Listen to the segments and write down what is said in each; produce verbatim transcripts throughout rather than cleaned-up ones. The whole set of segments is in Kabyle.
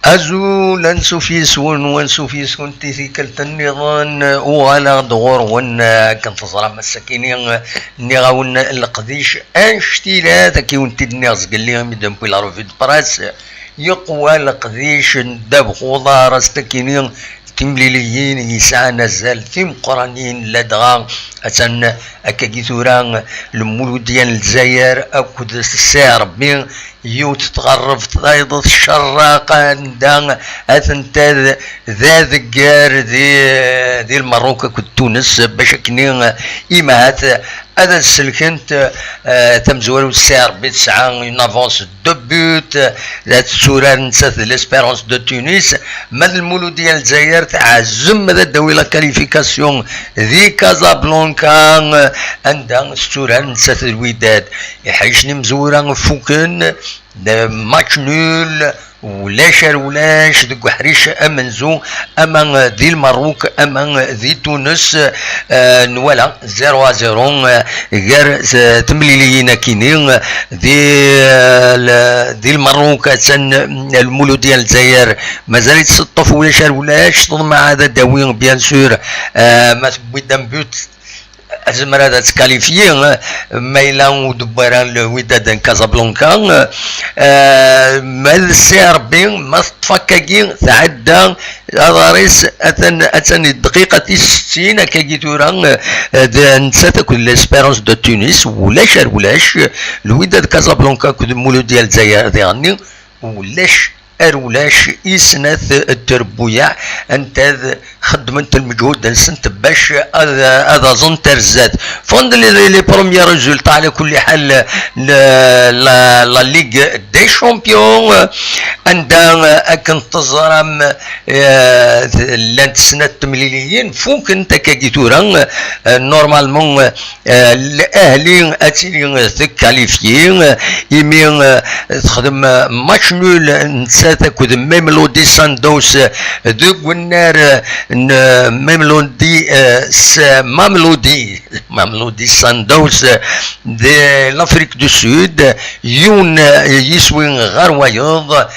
Azul, ansuf yes-wen, ansuf yes-kent i tikkelt nniḍen, uɣaleɣ-d ɣur-wen, eh, akken teẓram ass-akini, eh, nniɣ-awen leqdic annect-ila, d akken i wen-t-id-nniɣ zgelli, imi d-newwi la revue de presse, yeqwa leqdic n ddabex uḍar, ass-akini, timliliyin yesɛan azal timeqqranin, ladɣa attan akkagi tura Lmuludya n Lezzayer akked Ssi Ṛebbi, yiwet tɣerreb tayeḍ tcerraq, anda atent-a d, d adeggar di, di Lmerruk akked Tunes, bac akken imahat ad as-selkent, eh, tamezwarut Ssi Ṛebbi tesɛa une avance de but, eh, ad tetturar nettat d l'Espérance de Tunis, ma d Lmuludya n Lezzayer tɛezzem ad d-tawi la qualification di Casablanca, eh, anda tetturar nettat d Lwidad. Iḥricen imezwura fuken, d match nul, ulac ar ulac deg uḥric amenzu, ama di Lmerruk, ama di Tunes, eh, nwala zéro à zéro, eh, gar, eh, temliliyin akini, eh, di, eh, l-, di Lmerruk, attan, eh, Lmuludya n Lezzayer, mazal-itt teṭṭef ulac ar ulac, teḍmeɛ ad d-tawi, bien sûr, eh, ma tewwi-d un but, azmer ad tkalifyi, eh, ma yella ur d-wwi ara Lwidad n Casablanca, eh, ma d Ssi Ṛebbi, ma teṭṭef akkagi, tɛedda aḍar-is, atan, atan di dqiqa tis settin, akkagi tura, eh, d nettat akked l'Espérance de Tunis, ulac ar ulac, Lwidad Casablanca akked Muludya Lezzayer diɣenni, ulac ar ulac i snat n trebbuyaɛ, anta d xeddment lmeǧhud-nsent bac ad, ad aẓent ar zdat. Ffɣen-d les, les premiers résultats, ɛla kulli ḥal, la, la, la Ligue des Champions, anda, akken teẓram, eh, llant snat temliliyin, fukent akkagi tura, eh, normalement, eh, L'Ahli ad tili tekkalifyi, imi, eh, texdem, eh, match nul nettat akked Mamelodi Sundowns, eh, deg unnar, eh, n, eh, Mamelodi, eh, s-, Mamelodi, Mamelodi Sundowns, eh, de l'Afrique du Sud, yiwen, eh, yiswi ɣer wayeḍ,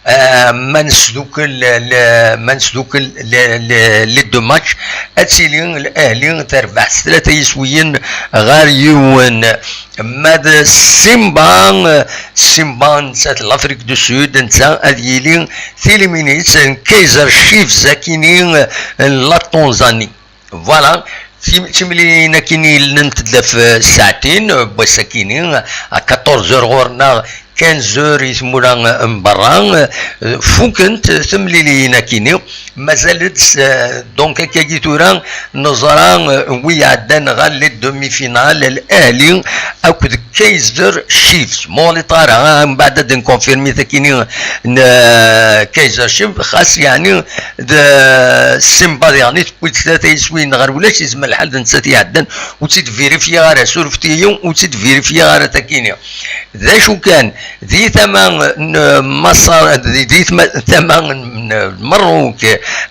eh, ma nesdukel le-, ma nesdukel le-, le-, les deux matchs, ad tili L'Ahli terbeḥ s tlata yiswiyen ɣer yiwen. Ma d Simba, eh, Simba nettat l'Afrique du Sud, netta ad yili tiliminit n Kaizer Chiefs akini n la Tanzanie. Voilà, tim-, timliliyin akini llant-d ɣef ssaɛtin, eh, n wass akini, à quatorze heures ɣur-neɣ, quinze heures i tmura, eh, n berra, eh, fukent temliliyin akini. Mazal-d, eh, donc akkagi tura neẓra, eh, wi iɛeddan ɣer les demi-finales, L'Ahli akked Kaizer Chiefs. Ma ɣliṭ ara, ah, mbeɛd ad nkonfirmi takini n, eh, Kaizer Chiefs, xas yeɛni d Simba diɣen i tewwi-d tlata yiswiyen ɣer ulac, yezmer lḥal d nettat iɛeddan, ur tt-id-vérifier ara, surfet-iyi, ur tt-id-vérifier ara takini. D acu kan, di tama n Maṣer, di, di tma-, tama n Lmerruk,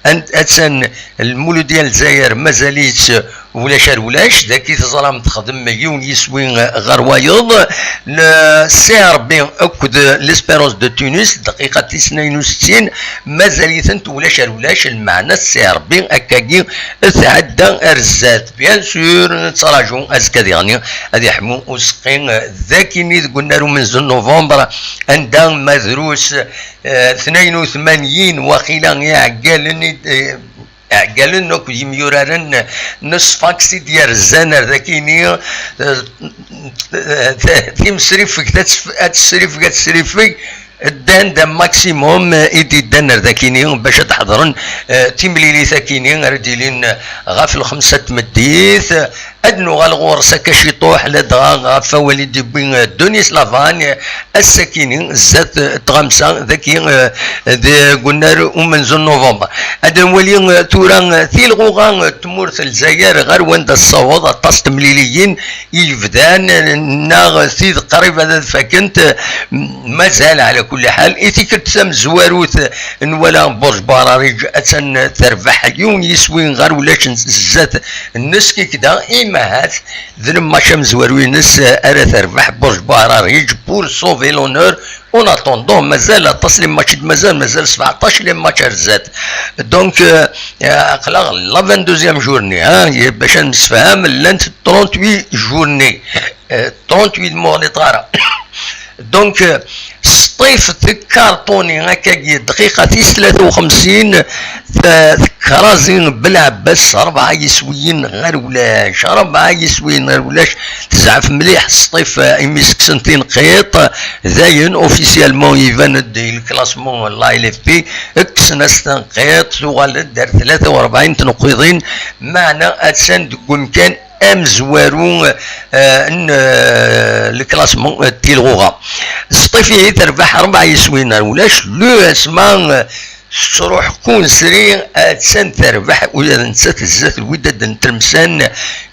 an-, attan Lmuludya n Lezzayer, mazal-itt Ulac ar ulac, dagi teẓram texdem yiwen yiswi ɣer wayeḍ. Le C R B akked l'Espérance de Tunis, dqiqa tis tnayen u settin, mazal-itent ulac ar ulac, lmeɛna C R B akkagi tɛedda ar zdat. Bien sûr, nettraǧu azekka diɣen ad iḥmu useqqi dagini deg unnar umenzu n novembre, anda ma drus, eh, tnayen u tmanyin waqila iɛeggalen i d-, eh, iɛeggalen akked yimyuraren n Sfax i d-yerzan ar dakini, eh, timsrifegt ad tesf-, ad tesrifeg, ad tesrifeg, ddan d maximum i d-iddan ar dakini bac ad ḥeḍren, eh, timlilit akini ara d-ilin ɣef lxemsa n tmeddit. Ad nuɣal ɣur-s akka ciṭuḥ, ladɣa ɣef wawal i d-yewwi, eh, Denis Lavagne, ass-akini, zdat, eh, tɣamsa, dagi, eh, deg unnar umenzu n novembre. Ad nwali, eh, tura, eh, tilɣuɣa, eh, tmurt n Lezzayer ɣer wanda tessaweḍ, aṭas n temliliyin i yebdan, eh, neɣ tid qrib ad, ad fakent, eh, mazal, ɛla kulli ḥal, i tikkelt tamezwarut, eh, nwala Burj Buhararig, attan terbeḥ yiwen yiswi ɣer ulac n zdat n Skikda, imahat d lmatch amezwaru-ines ara terbeḥ Burj Buhararig pour sauver l'honneur. En attendant, mazal aṭas les matchs i d-mazal, mazal sebɛeṭac les matchs ar zdat. Donc, euh, euh, aql-aɣ la vingt-deuxième journée, hein, bac ad nemsefham, llant trente-huit journées. Euh, trente-huit, ma ur ɣliṭeɣ ara. Donc, euh, Sṭif tkarṭuni akkagi dqiqa tis tlata u xemsin, t-, tekrazi Belɛebbas rebɛa yiswiyen ɣer ulac, rebɛa yiswiyen ɣer ulac. Tezɛef mliḥ Sṭif, eh, imi s-kksen tinqiḍt. Dayen, officiellement, iban-d di le classement n la L F P, kksen-as tanqiḍt, tuɣal-d ar tlata u rebɛin tneqqiḍin, meɛna attan deg umkan amezwaru, eh, n, eh, le classement, eh, n tilɣuɣa. Sṭif ihi terbeḥ rebɛa yiswiyen ar ulac, l'U S M A, eh, tettruḥ kunsri, attan terbeḥ ula d nettat zdat Lwidad n Tlemsan,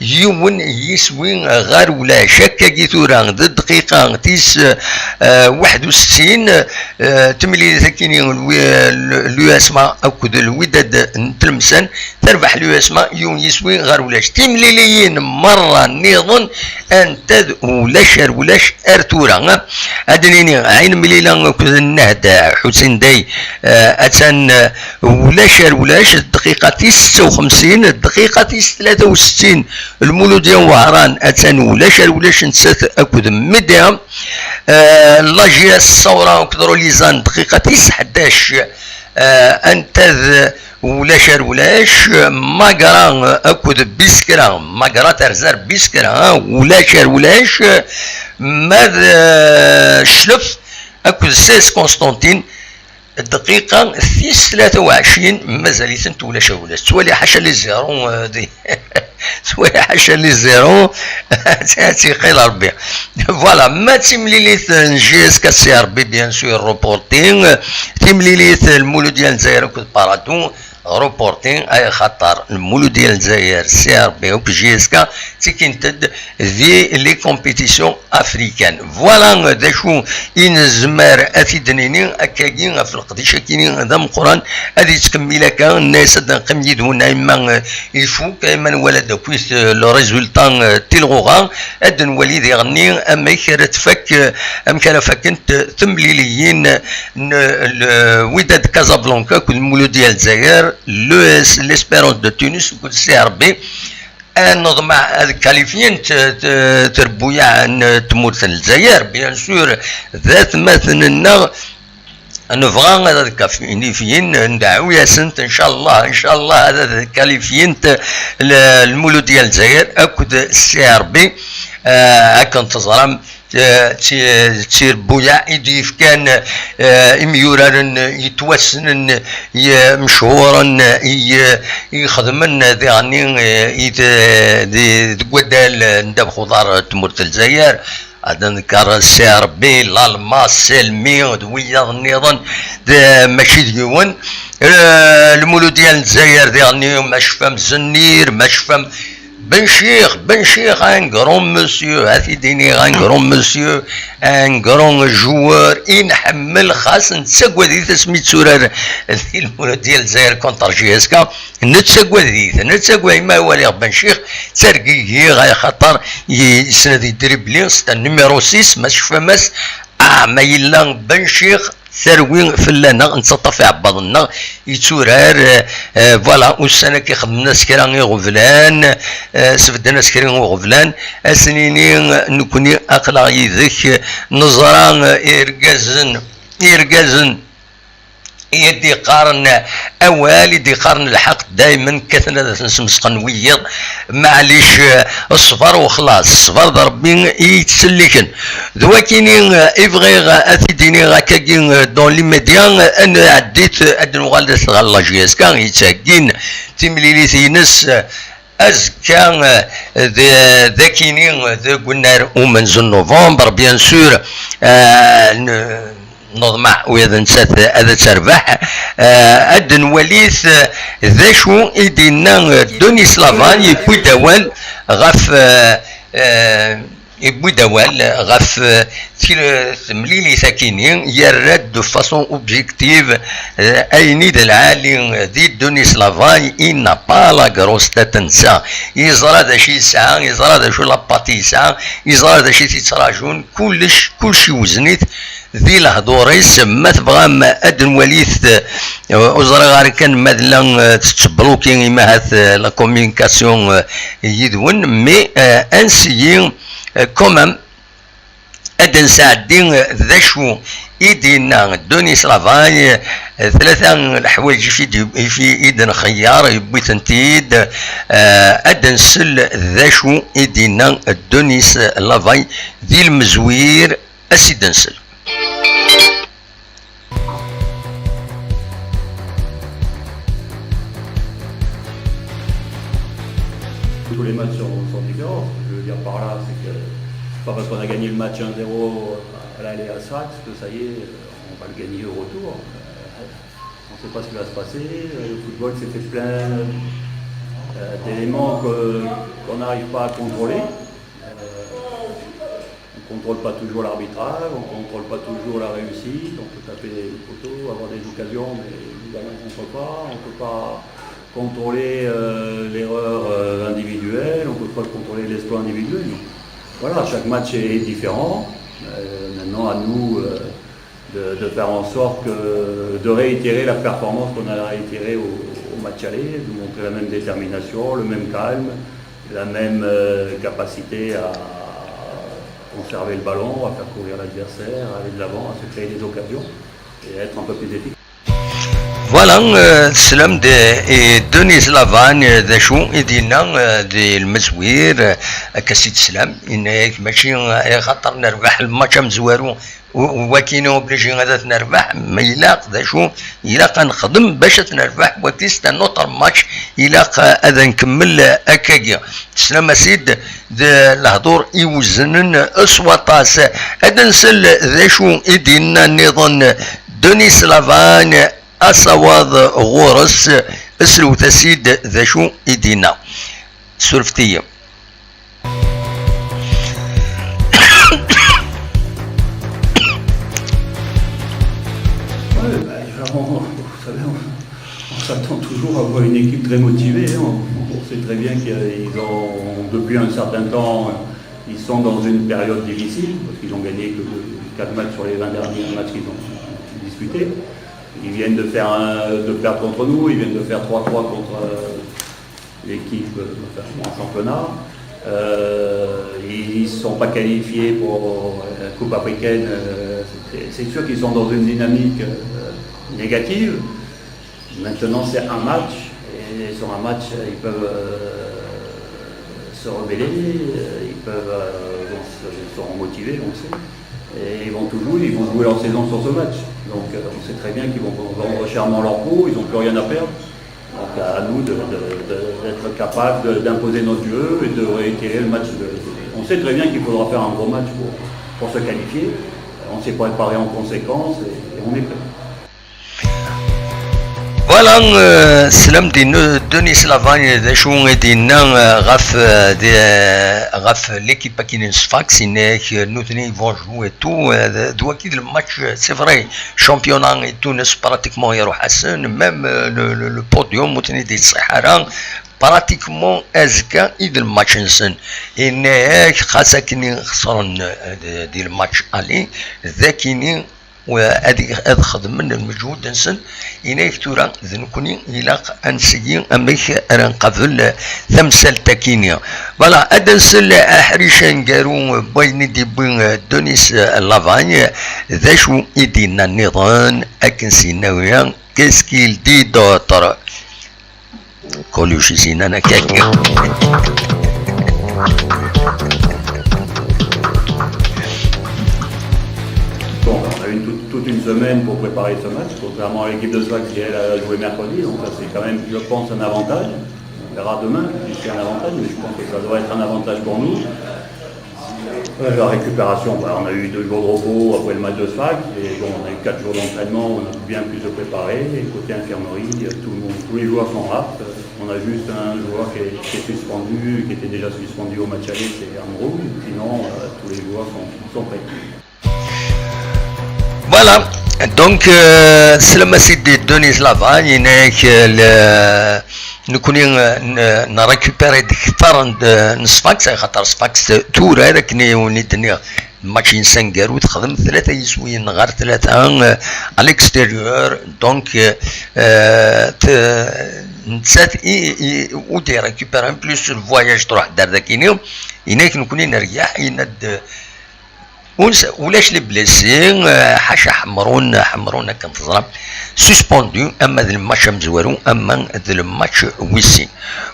yiwen yiswi ɣer ulac. Akkagi tura d dqiqa tis, eh, waḥed u settin, eh, temlilit akini l'U-, l'U S M A akked Lwidad n Tlemsan, terbeḥ l'U S M A yiwen yiswi ɣer ulac. Timliliyin merra nniḍen, anta d ulac ar ulac ar tura. Ad d-nini, Ɛin Mlila akked Nnehd Ḥusin Day, eh, attan, eh, ulac ar ulac, dqiqa tis setta u xemsin, dqiqa tis tlata u settin, Lmuludya n Wehran, attan ulac ar ulac nettat akked Médéa. Eh, la J S Saoura akked Rolizan, dqiqa tis ḥdac, eh, anta d ulac ar ulac, Magra akked Biskra, Magra terza ar Biskra, ulac ar ulac, ma d, eh, Cclef akked Sès Constantine, dqiqa tis tlata u ɛecrin, mazal-itent ulac ar ulac. Tettwali ḥaca les zéros, eh, di, tettwali ḥaca les zéros, ad tt-iqqil Rebbi. Voilà, ma d timlilit n J S K C R B, bien sûr, reporté, timlilit n Lmuludya n Lezzayer akked Paradou, reporté, ay xaṭer Lmuludya n Lezzayer, C R B akked J S K, ttikint-d di les compétitions africaines. Voilà d acu i nezmer ad t-id-nini akkagi ɣef leqdic-agi d ameqqran. Ad yettkemmil akka, nna-yas ad neqqim yid-wen, ayma, eh, ifuk, ayma nwala d akit, eh, le résultat, eh, n tilɣuɣa, ad nwali diɣenni amek ara tfak, eh, amek ara fakent, eh, temliliyin n, eh, le Wydad Casablanca akked Mouloudia Lezzayer, l'E S, l'Espérance de Tunis akked C R B. Ad neḍmeɛ ad kalifyent, eh, t-, trebbuyaɛ n tmurt n Lezzayer, bien sûr, d atmaten-nneɣ. Nebɣa ad kalifyent, ndeɛɛu-yasent, ncallah, ncallah ad kalifyent l-, Lmuludya n Lezzayer akked C R B, eh, akken teẓram, eh, d ti-, d tirebbuyaɛ i d-yefkan, eh, imyuraren yettwassnen, i, mechuren, i, i ixedmen diɣenni, eh, i d-, di, deg waddal n ddabex uḍar n tmurt n Lezzayer. Ad nḍekker C R B, Lalma, Selmi, d wiyaḍ nniḍen, d, mačči d yiwen. Eh, Lmuludya n Lezzayer diɣenni, ma tecfam Zennir, ma tecfam Ben Chikh, Ben Chikh, un grand monsieur, ad t-id-iniɣ, un grand monsieur, un grand joueur, i nḥemmel, xas nettagad-it asmi yetturar di lmuludya n Lezzayer contre J S K, nettagad-it, nettagad, ma waliɣ Ben Chikh, ttergigiɣ, axaṭer yessen ad yedribli, c'est un numéro six, ma tecfam-as, ah, ma yella Ben Chikh, terwi fell-aneɣ, nettaṭṭaf iɛebbaḍen-nneɣ, yetturar, eh, eh, voilà, ussan-agi xedmen-as kra iɣeblan, eh, sbedden-as kra iɣeblan, ad sen-nini, nekkni aql-aɣ yid-k, neẓra, eh, irgazen, irgazen i d-iqqaren awal, i d-iqqaren lḥeqq, daymen kkaten ad ten-smesxen wiyiḍ. Maɛlic, eh, ṣṣber u xlaṣ, ṣṣber d Rebbi i yettselliken. D wakini, eh, i bɣiɣ ad t-id-iniɣ akkagi, eh, dans l'immédiat, eh, ad nɛeddi-t, eh, ad nuɣal d at ɣer la J S K, yettheggin timlilit-ines, eh, azekka, eh, d, d akini, eh, deg unnar umenzu n novembre, bien sûr, eh, n-, neḍmeɛ ula d nettat ad terbeḥ, eh, ad nwali-t, eh, d acu i d-yenna, eh, Denis Lavagnes, yewwi-d awal ɣef, eh, eh, yewwi-d awal ɣef, eh, til-, temlilit akini, yerra-d de façon objective, eh, ayen i d lɛali, eh, di Denis Lavagnes, il n'a pas la grosse tête netta. Yeẓra d acu yesɛa, yeẓra d acu la partie yesɛa, yeẓra d acu i t-yettrajun, kullec, kullec iwzen-it di lehdur-is. Ma tebɣam ad nwali-t, eh, ur ẓriɣ ara kan ma tella, eh, tettbluki imahat, eh, la communication, eh, yid-wen, mais, eh, ad nsiyi, eh, quand même, ad d-nesɛeddi, eh, d acu i d-yenna Denis Lavagnes, eh, tlata n leḥwayeǧ i fi-, i fi-, i d-nxeyyer, yewwi-tent-id, eh, ad d-nsel d acu i d-yenna Denis Lavagnes di lmezwir, ad s-id-nsel. Tous les matchs sont, sont différents. Ce que je veux dire par là, c'est que c'est pas parce qu'on a gagné le match un zéro à l'aller à Sfax que ça y est, on va le gagner au retour. Euh, on ne sait pas ce qui va se passer. Le football, c'est fait plein, euh, d'éléments que, qu'on n'arrive pas à contrôler. Euh, on ne contrôle pas toujours l'arbitrage, on ne contrôle pas toujours la réussite, on peut taper le poteau, avoir des occasions, mais évidemment on ne peut pas, on peut pas contrôler, euh, l'erreur, euh, individuelle, on ne peut pas contrôler l'exploit individuel. Donc, voilà, chaque match est différent. Euh, maintenant, à nous, euh, de, de faire en sorte que, de réitérer la performance qu'on a réitérée au, au match aller, de montrer la même détermination, le même calme, la même, euh, capacité à conserver le ballon, à faire courir l'adversaire, à aller de l'avant, à se créer des occasions et à être un peu plus efficace. Voilà, euh, teslam-d, euh, i Denis Lavagnes, euh, d acu i d-yenna, euh, di lmezwir, euh, akka s-id-teslam, yenna-yak mačči, euh, axaṭer nerbeḥ lmatch amezwaru, wakini obligé ad t-nerbeḥ, ma ilaq d acu ilaq ad nexdem bac ad t-nerbeḥ, wagi c'est un autre match, ilaq, euh, ad nkemmel, euh, akkagi. Teslam-as-id d lehdur iweznen s waṭas. Ad nsel d acu i d-yenna nniḍen Denis Lavagnes, asawaḍ ɣur-s, slewt-as-id d acu i d-yenna. Surfet-iyi. Ouais, bah, on, vous savez, on, on s'attend toujours à voir une équipe très motivée, hein. On, on sait très bien qu'ils ont, depuis un certain temps, ils sont dans une période difficile, parce qu'ils ont gagné que quatre matchs sur les vingt derniers matchs qu'ils ont disputés. Ils viennent de faire un, de perdre contre nous, ils viennent de faire trois trois contre, euh, l'équipe, euh, enfin, en championnat. Euh, ils ne sont pas qualifiés pour la Coupe africaine. Euh, c'est, c'est sûr qu'ils sont dans une dynamique, euh, négative. Maintenant, c'est un match, et sur un match, ils peuvent, euh, se rebeller, euh, ils peuvent, euh, bon, ils seront motivés, on le sait. Et ils vont tout jouer, ils vont jouer leur saison sur ce match. Donc, euh, on sait très bien qu'ils vont vendre chèrement leur peau, ils n'ont plus rien à perdre. Donc, à nous de, de, de, d'être capables de, d'imposer notre jeu et de réitérer le match. De, on sait très bien qu'il faudra faire un gros match pour, pour se qualifier. On s'est préparé en conséquence et, et on est prêt. Voilà, euh, teslam-d i Denis Lavagne, d acu i d-yenna, euh, ɣef, euh, de, euh, ɣef l'équipe akkin n Sfax, yenna-ak, euh, nutni vont jouer tout, euh, d, d waki d le match, euh, c'est vrai, championnat et tout, pratiquement iruḥ-asen, même, euh, le, le, le podium ur ten-id-yeṣṣiḥ ara, pratiquement azekka i d le match-nsen. Yenna-ak xas akkin xesren, euh, di, di le match aller, d akkin ad, ad xedmen lmeǧhud-nsen, yenna-ak tura d nekkni ilaq ad nseggi amek ara nqabel tamsalt-akini. Voilà, ad nsel aḥric aneggaru n wayen i d-yewwi Denis Lavagne, d acu i d-yenna nniḍen akken s-yenna waya, qu'est-ce qu'il dit d'autre? Coluche-is yenna-ak akka. Bon, on a eu toute, toute une semaine pour préparer ce match, contrairement à l'équipe de Sfax qui, elle, a joué mercredi. Donc ça, c'est quand même, je pense, un avantage. On verra demain si c'est un avantage, mais je pense que ça devrait être un avantage pour nous. Euh, la récupération, voilà, on a eu deux jours de repos après le match de Sfax, et bon, on a eu quatre jours d'entraînement, on a bien pu se préparer. Et côté infirmerie, euh, tout le monde, tous les joueurs sont aptes. Euh, On a juste un joueur qui est, qui est suspendu, qui était déjà suspendu au match aller, c'est Amrou. Sinon, euh, tous les joueurs sont, sont prêts. Voilà, donc, euh, teslam-as-id i Denis Lavagne, yenna-ak, euh, le, nekkni, euh, n, nrécupéri-d kter n, n Sfax, axaṭer Sfax turar akken i wen-id-nniɣ, match-nsen aneggaru, texdem tlata yiswiyen ɣer tlata, euh, à l'extérieur, donc, euh, euh, t, nettat i, i, ur d-irécupéri, en plus le voyage truḥ-d ar dakini, yenna-ak nekkni neryaḥ, yenna-d, Ulac les blessés, euh, ḥaca Ḥemrun, Ḥemrun akken teẓram, suspendu, ama d le match amezwaru, ama d le match wis sin.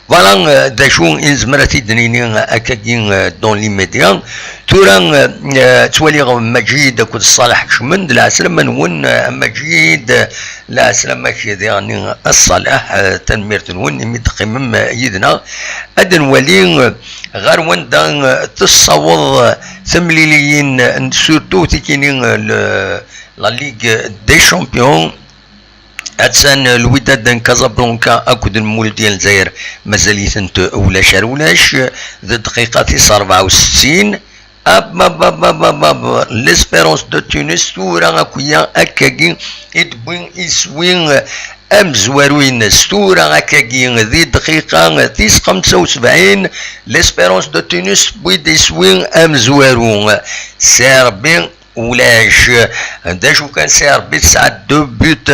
Voilà, euh, d acu i nezmer ad t-id-nini, euh, akkagi, euh, dans l'immédiat. Tura, euh, euh, ttwaliɣ Maǧid akked Ṣṣaleḥ kecmen-d, lɛeslama-nwen, euh, a Maǧid, euh, lɛeslama-k diɣen a Ṣṣaleḥ, euh, tanemmirt-nwen imi d-teqqimem, euh, yid-neɣ. Ad nwali, euh, ɣer wanda, euh, tessaweḍ, euh, temliliyin, euh, surtout tikini, euh, le, la Ligue des Champions. Attan, euh, Lwidad n Casablanca akked Lmuludya n Lezzayer mazal-itent ulac ar ulac, euh, d dqiqa tis rebɛa u settin. Ab, ab, ab, ab, ab, ab, L'Espérance de Tunis tura akk-ya akkagi i d-wwi iswi, eh, amezwaru-ines. Tura akkagi di dqiqa tis xemsa u sebɛin, L'Espérance de Tunis tewwi-d iswi amezwaru. Serbi ulac. D acu kan, Serbi tesɛa deux buts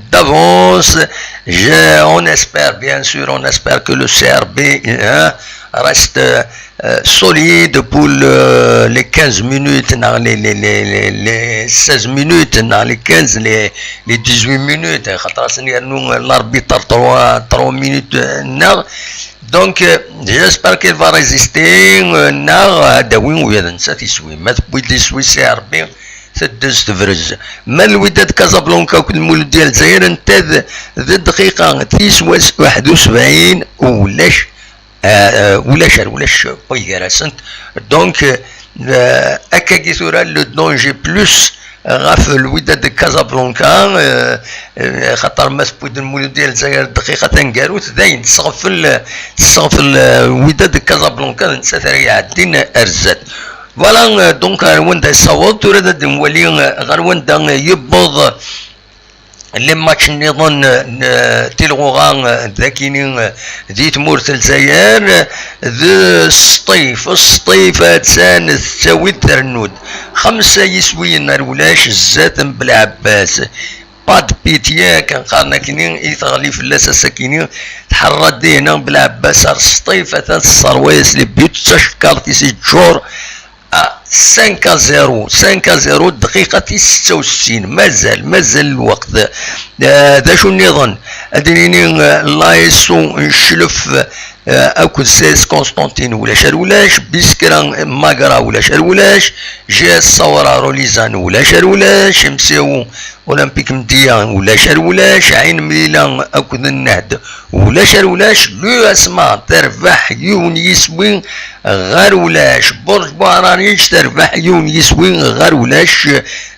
d'avance. Je, on espère, bien sûr, on espère que le Serbi, hein, reste, euh, solide pour le, les quinze minutes, neɣ les, les, les, les, les seize minutes, neɣ les quinze, les, les dix-huit minutes, xaṭer ad sen-yernu l'arbitre trois, trois minutes, euh, neɣ. Donc, euh, j'espère qu'il va résister, euh, neɣ ad d-tawi ula d nettat iswi. Ma tewwi-d iswi Serbi, teddez tebrez. Ma Lwidad Casablanca akked Lmuludya n Lezzayer, netta d, d dqiqa tis waḥed u sebɛin, ulac, euh, ulac ar ulac waygar-asent. Donc, euh, akkagi tura le danger plus ɣef Lwidad de Casablanca, euh, euh, xaṭer ma tewwi-d Lmuludya n Lezzayer dqiqa taneggarut, dayen tesseɣfel, tesseɣfel, euh, Lwidad de Casablanca, d nettat ara iɛeddin ar zdat. Voilà, euh, donc ɣer wanda yessaweḍ, tura ad nwali, euh, ɣer wanda, euh, yewweḍ, euh, les matchs nniḍen, euh, n, euh, tilɣuɣa, euh, dakini, euh, di tmurt n Lezzayer, euh, d Sṭif. Sṭif, attan tettawi-d trennu-d. Xemsa yiswiyen ar ulac zdat n Belɛebbas. Pas de pitié, akken qqaren akkenni, i teɣli fell-as ass-akkenni, tḥerra-d dihna Belɛebbas ar Sṭif, atan tesserwa-yas les buts, d tacekkart i s-iǧǧur. Ah, cinq à zéro, cinq à zéro, dqiqa tis setta u settin, mazal, mazal lweqt. Eh, d acu nniḍen? Ad d-nini, eh, l'A S O n Cclef, eh, akked C S Constantine ulac ar ulac, Biskra Magra ulac ar ulac, G S Sawra Rolizan ulac ar ulac, M C O Olympique Mdiya ulac ar ulac, Ɛin Mlila akked Nnehd ulac ar ulac, l'U S M A terbeḥ yiwen yiswi ɣer ulac, Burj Buɛrariǧ terbeḥ yiwen yiswi ɣer ulac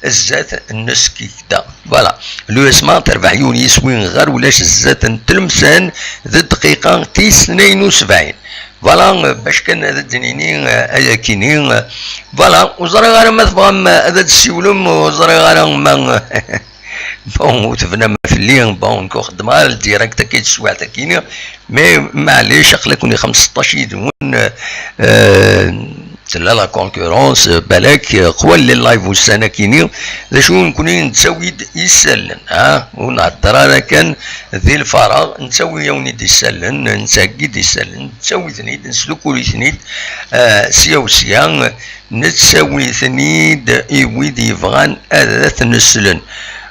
zdat n Skikda. Voilà. L'U S M A terbeḥ yiwen yiswi ɣer ulac zdat n Tlemsan d dqiqa tis tnayen u sebɛin. Voilà, bac kan ad d-nini, eh, ayakini, eh, voilà, ur ẓriɣ ara ma tebɣam, eh, ad d-tessiwlem, ur ẓriɣ ara ma, bon, ur tebnam fell-i, bon, nekk ur xeddmeɣ ara direct akka i teswiɛt akini, mais maɛlic, aql-aken i xemseṭṭac yid-wen, eh, tella la concurrence, eh, balak, eh, qwan les live ussan akini, d acu nekkni nettawi-d isallen, ha? Ur nhedder ara kan di lfaraɣ, nettawi-yawen-id isallen, nettheggi-d isallen, nettawi-ten-id, nesdukul-iten-id, eh, sya u sya, nettawi-ten-id i wid yebɣan ad ten-slen.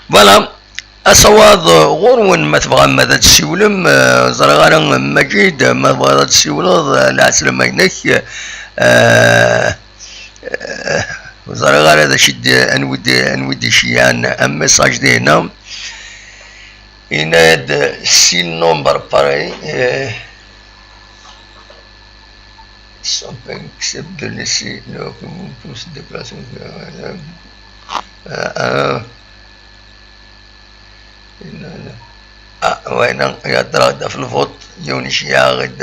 Voilà, asawaḍ, eh, ɣur-wen ma tebɣam ad d-tessiwlem, eh, ẓriɣ ara Maǧid, ma tebɣiḍ ad d-tessiwleḍ, eh, lɛeslama-inek, eh, eh, ur ẓriɣ ara d acu i d, anwi d, anwi d-iceyyan am message dihna. Yenna-d si le nombre pareil, eh, sont pas accepte de laisser le document pour se déplacer. Euh, euh, Ah, wayna ihedder-aɣ-d ɣef lvuṭ, yiwen iceyyeɛ-aɣ-d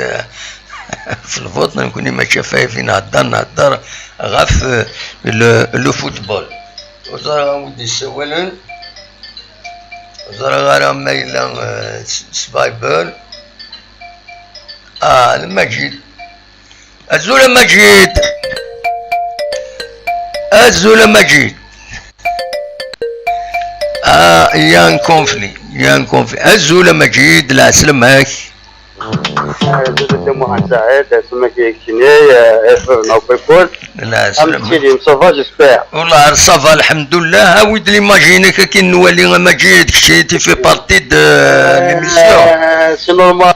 f lvuṭ, nekkni mačči ɣef ayeffin nhedder, nhedder ɣef, eh, le, le football. Ur ẓriɣ anwa i d-yessawalen, ur ẓriɣ ara ma yella, eh, s, s Viber. Ah, d Maǧid. Azul a Maǧid. Azul a Maǧid. Ah, il y a un conflit. Il y a un conflit. Azul a Maǧid, lɛeslama-k. Azul a Muḥend Saɛid, lɛeslama-k i keččini, eh, i baba-m akk lkul. Lɛeslama. Amek i d-, ça va, j'espère. Wallah, ça va, lḥemdullah. Awi-d l'image-inek akin nwali a Maǧid, kečči, tu fais partie de l'émission. Eh, c'est normal.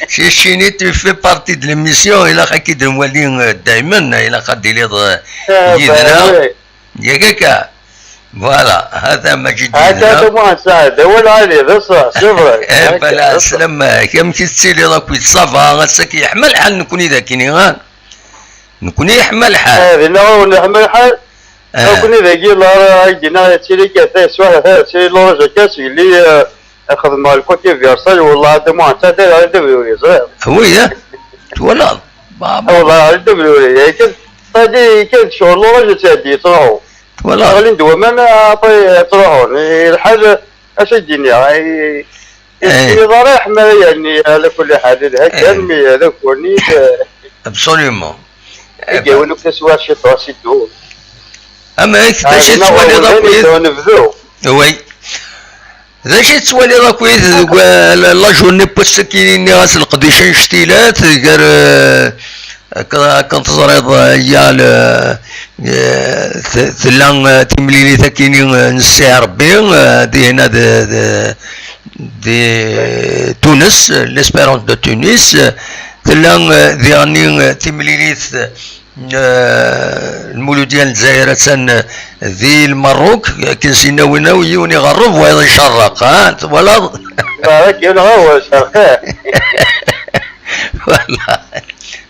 Keččini, tu fais partie de l'émission, ilaq ad k-id-nwali, eh, daymen, ilaq ad d-tiliḍ, eh, eh, yid-neɣ. Ben, oui. Yak akka. Voilà, hada Maǧid yid-neɣ. Hada Muḥend Saɛid, d awal ɛali, d ṣṣeḥ, c'est vrai. Eh, yak, bala, d ṣṣeḥ. Slam-ak, amek i tettiliḍ akkit, ça va, ass-agi yeḥma lḥal nekkni dagini, ha? Nekkni yeḥma lḥal. Eh, dinna ur neḥma lḥal. Eh. Nekkni dagi, la, ay d-yenna, yettili kan, taswiɛt, yettili l'orange akka, seg li, eh, xedmeɣ le côté Versailles, wallah, Adamu, anta d ara d-abruri, ẓriɣ. Oui, eh? Twalaḍ? Ba, ba. Wallah, d abruri, yakan, tadi, kan, ccɣel, l'orange, yettɛeddi, yettruḥu. Twalaḍ? Ɣlin-d waman, après, ttruḥun. Lḥal, acu i d-iniɣ, ay, eh, ur yeḥma ara, yeɛni, ala kulli ḥal, d hakan, eh, mi d akurni, eh, absolument. Eh, i ben. Yiwen akk taswiɛt, ciṭuḥ, si ddun. Amek, d acu i tettwaliḍ akk, nebdu? Oui. D acu i tettwaliḍ akkit deg, eh, la, la journée n wass-agi, nniɣ-as leqdic annect-ilat, gar, eh, akken, akken teẓriḍ, eh, ya le, eh, te-, tella, eh, timlilit akini, eh, n Ssi Rebbi, eh, dihna de, de, de Tunes, l'Espérance de Tunis, eh, tella, eh, diɣenni, eh, timlilit, Eh, Lmuludya n Lezzayer attan di Lmerruk, akken s-yenna winna, yiwen iɣerreb, wayeḍ icerreq, ha, twalaḍ? Ibarek, yiwen iɣerreb, icerreq. Voilà.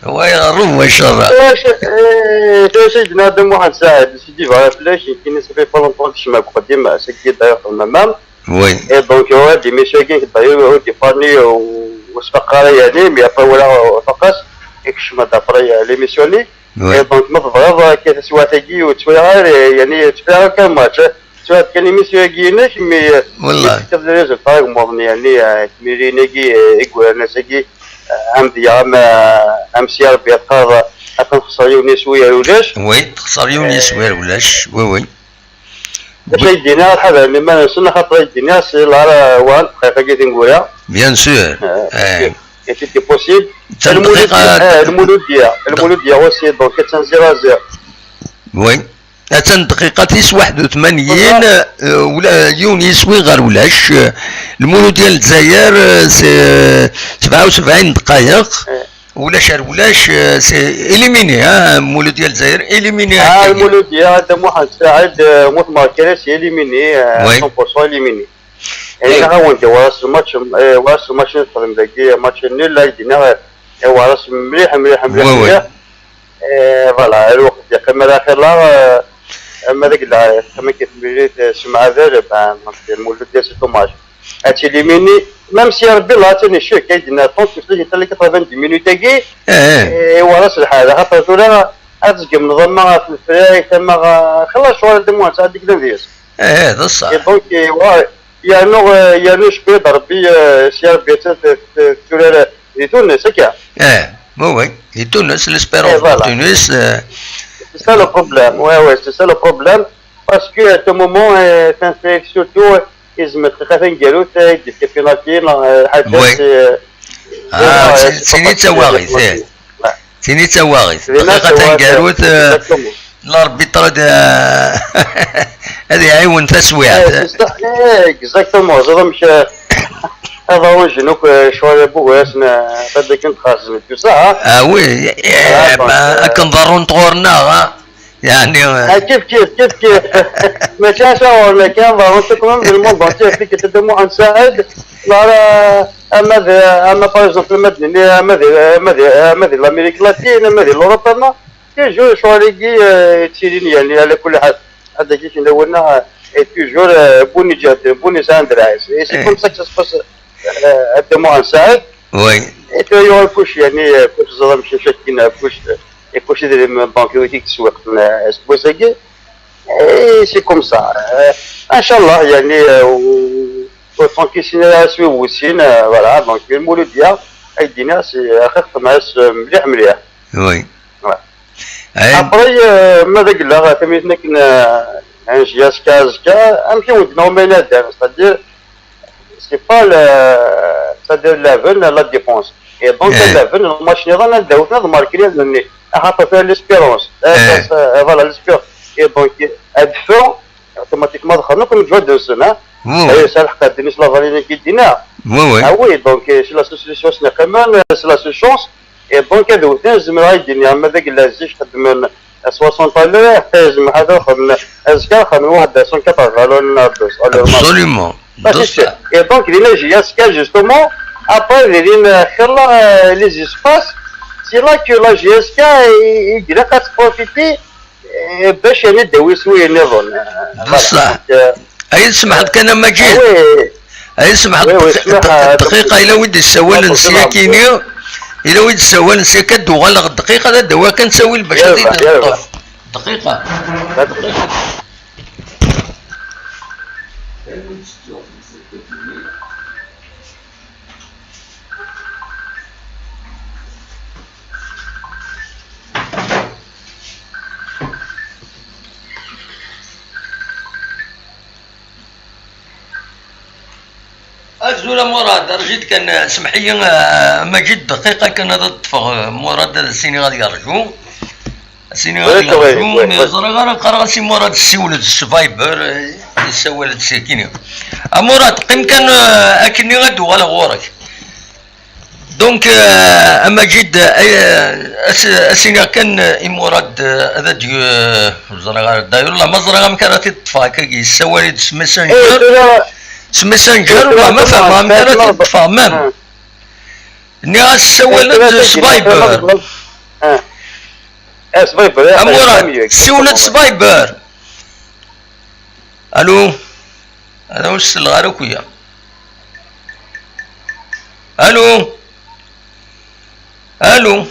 Wa iɣerreb, wa icerreq. Ulac, eh, ulac ayen i d-yenna Dda Muḥend Saɛid, si d-yebɣa fell-ak, nekkini ça fait pas longtemps kecmeɣ deg uxeddim, seg yidda yuxdem mamam. Oui. Et donc, ur d-imisu-agi, d'ailleurs, ur d-ifanni, ur s-faqeɣ ara, yeɛni, mais après, walaɣ ur faqeɣ-as, ikcem-d après, euh, l'émission-nni. Oui. Et donc, ma tebɣiḍ, akka, taswiɛt-agi, ur ttwaliɣ ara, yeɛni, ur ttwaliɣ ara kan match, ttwaliɣ kan émission-agi-inek, mais, euh, wallahi, tefkiḍ les résultats igmuḍen, yeɛni, euh, timlilit-agi, euh, i yuran ass-agi, euh, amedya, am, euh, am si Rebbi ad teqqareḍ, ad nexṣer yiwen yiswi ar ulac. Oui, texṣer yiwen yiswi ar ulac, oui, oui. D acu ay d-yenna, ad ḥadren iman-nsen, axaṭer ay d-yenna, si lara wa n dqayeq-agi tineggura. Bien sûr. Eh, eh. Est-il possible? Lmuludya, eh, lmuludya, lmuludya aussi, donc, attan zéro à zéro. Oui. Attan dqiqa tis waḥed u tmanyin, eh, ula, yiwen yiswi ɣer ulac. Eh, Lmuludya n Lezzayer, eh, s-, sebɛa u sebɛin dqayeq. Eh. Ulac ar ulac, euh, c'est éliminé, hein, Mouloudia Lezzayer, éliminé. Ah, Mouloudia, Dda Mohamed Saïd, euh, Mout Markere, c'est éliminé, euh, oui, cent pour cent éliminé. Et là, on dit, voilà ce match, euh, voilà ce match, match nul, là, il dit, non, euh, et voilà, c'est mliḥ, mliḥ, mliḥ, oui, oui, mliḥ. Eh, voilà, lweqt yeqqim ar axir la, eh, ama d agella yeqqim akka tmilit, eh, semɛadal, ben, donc, Lmulud, c'est dommage. Ad tili mini, même si Rebbi la, attends, je suis, kay d-nna, trente minutes, quatre-vingt-dix minutes-agi, eh, eh, wala s lḥal, xaṭer tura, ad tgemneḍ ama ɣef lefrayt, ama ɣ-, xilla ccɣel d amwan, sɛad deg deg-s. Eh, d ṣṣeḥ. Et donc, eh, wa-, yernu, eh, yernu cekk-d Rebbi, eh, si Rebbi, t-, t-, t-, turar di Tunes, akka? Eh, oui, oui, di Tunes, l'Espérance, eh, voilà, de Tunis, eh. C'est ça le problème, ouais, ouais, c'est ça le problème, parce que à ce moment, eh, c'est surtout, eh, izmer txiqa taneggarut, eh, i d-yefka penalty, neɣ, eh, ḥaca, oui, eh, ah, eh, d tin i d tawaɣit, eh. Tin i d tawaɣit. Dina dqiqa tawaɣit, taneggarut, eh, exactement, l'arbitre ad, ad iɛiwen taswiɛt. Eh, c'est ça, eh, exactement. Ẓriɣ amek, eh, ad ṛujen akk, eh, ccɣel n wugar-asen, eh, ad akken txerzen tout ça, hein. Ah oui, eh, ah, donc, ben, eh, akken ḍerrunt ɣur-neɣ, ah. Yeɛni, eh, ah, kif, kif, kif, kif. Mačči acu ɣur-neɣ kan, ḍerrunt akk même dans le monde entier, fik tedda Muḥend Saɛid, neɣ, eh, ama d, ama par exemple, ama d, ama d, ama d, ama di l'Amérique latine, ama di l'Europe, ama, Toujours ccɣel-agi, eh, ttilin, yani, ala kulli ḥal, ḥedd-agi kien awal-nneɣ, eh, toujours, eh, win iǧehden, win yesɛan ddraɛ-is. Et c'est, eh, comme ça que ça se passe, eh, à Dda Muḥend Saɛid. Oui. Et puis, yuɣal kullec, yani, eh, kullec ẓriɣ amek akken, eh, kullec, eh, kullec idrimen, donc, wid i yesweqten, eh, aseggas-agi. Et c'est comme ça. Eh, inchallah, yani, eh, u-, u-, tant que sin ara swi wusin, eh, voilà, donc, Lmulud-ya, ay d-iniɣ, c'est, eh, axir xedmeɣ-as, eh, mliḥ, mliḥ. Oui. Voilà. Après, euh, ma d agella, tamit akken, euh, N J S K azekka, amek i wen-d-nɛum ayen ad, c'est-à-dire, c'est pas le, c'est-à-dire, laven la défense. Et donc, eh, laven, le match niḍen, ad d-awten, ad marken, ad nni, ah, ata l'Espérance. Eh, eh, ça, ça, euh, voilà, l'Espérance. Et donc, ad ffeɣ, automatiquement, dxel, comme je vois de ça, hein. Oui, oui. D'ailleurs, c'est le cas de Nice, la Valais, qui dit, non. Oui, oui. Ah oui, donc, euh, c'est la solution, c'est la, quand même, euh, c'est la solution. Et donc, ad wten, zemreɣ ad d-iniɣ, ma d agella zik xeddmen soixante à l'heure, ḥaca zemreɣ ad xedmen, azekka xedmen waḥed cent quatre-vingts à l'heure, à l'heure. Absolument. Parce que, et donc, din la J S K, justement, après, din, euh, xilla, euh, les espaces, c'est là que la J S K, i, i, ilaq ad profiter, eh, bac yani d-awi s wayen nniḍen. D ṣṣeḥ. Voilà. Donc, euh, ay tsemḥeḍ kan a Maǧid. Ah oui. Ay tsemḥeḍ, oui, oui, dqi-, smaḥ, dq-, ah, dqiqa, yella wi d-issawalen syakini, yella wi d-issawalen syakka, ad d-uɣaleɣ dqiqa, ad d-awiɣ kan ttawil bac ad t-id-neṭṭef. Dqiqa. Azul a Murad, rǧu-d kan, semḥ-iyi, eh, Maǧid, dqiqa kan ad ṭṭfeɣ, eh, Murad, ad as-iniɣ ad yerǧu. Ad as-iniɣ ad yerǧu, mais ẓriɣ ara qqareɣ-as i Murad, ssiwel-d s Viber, eh, yessawal-d syakini. A Murad, qqim kan, eh, akkenni ad d-uɣaleɣ ɣur-k. Donc, euh, a Maǧid, euh, as-, as-iniɣ kan, euh, i Murad, euh, ad d-, euh, ur ẓriɣ ara, d'ailleurs, la ma ẓriɣ amek ara t-id-ṭṭfeɣ akkagi, yessawal-d s Messenger. Eh, tura, s Messenger, tura, ur ma fehmeɣ amek ara t-id-ṭṭfeɣ, même. Ah. Nniɣ-as ssawal-d s Viber. Ah. Eh, s Viber, eh, a Murad, ssiwel-d s Viber. Allô? Hada ur selleɣ ara akk-ya. Allô? Allô?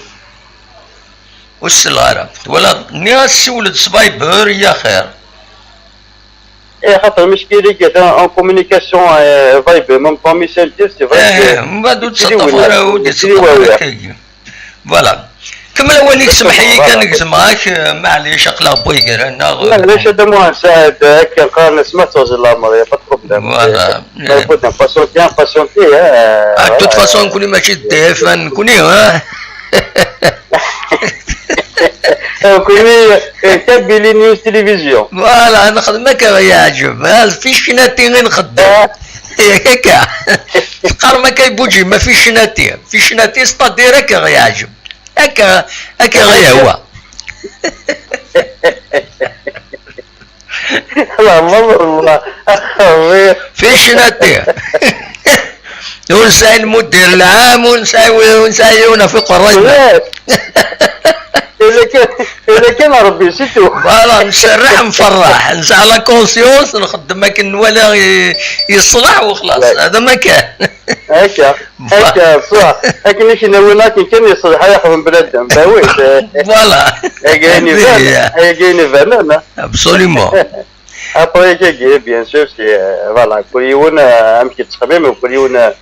Ur selleɣ ara. Twalaḍ? Nniɣ-as siwel-d s Viber, ya xir. Eh, xaṭer miskil-agi atan en communication, eh, Viber, même pas Messenger, c'est vrai que, eh, mbeɛd ur d-ttseṭṭaf ara, ur d-ttseṭṭaf ara akkagi. Voilà. Kemmel awal-ik, semḥ-iyi kan, gezmeɣ-ak, eh, maɛlic, aql-aɣ wway gar-aneɣ. Maɛlic, a Dda Muḥend Saɛid, akken qqaren, asma tettwaẓẓel leɛmer, y a pas de problème. Voilà. Ma yewweḍ impatienté, impatienté, eh, ah, de toute façon, nekkni mačči d T F un, nekkni, hein? Nekkni, eh, Kabylie News Télévision. Voilà, nxeddem akka ɣ-yeɛǧeb, ha, d ficnati i nxeddem. Ah. Akka. Teqqarem akka i Buǧi, ma ficnati. Ficnati, c'est-à-dire akka ɣ-yeɛǧeb. Akka, akka ɣ-yehwa. Leɛmer, wallah. Ficnati. Ur nesɛi lmudir lɛam, ur nesɛi, ur nesɛi yiwen ɣef iqerray-nneɣ. Yes. Ila kan, ila kan Rebbi, c'est tout. Voilà, ncerreḥ, nferreḥ, nesɛa la conscience, nxeddem akken nwala i- yeṣleḥ, u xlaṣ. Hada ma kan. Akka, akka, ṣṣeḥ. Akken i k-newwin akken kan yeṣleḥ ad yexdem bnadem. Bah oui, c'est- Voilà. Agi ayen ibanen, agi ayen ibanen, hein. Absolument. Après, kagi, bien sûr, c'est, euh, voilà, kul yiwen, euh, amek yettxemmim, kul yiwen, euh,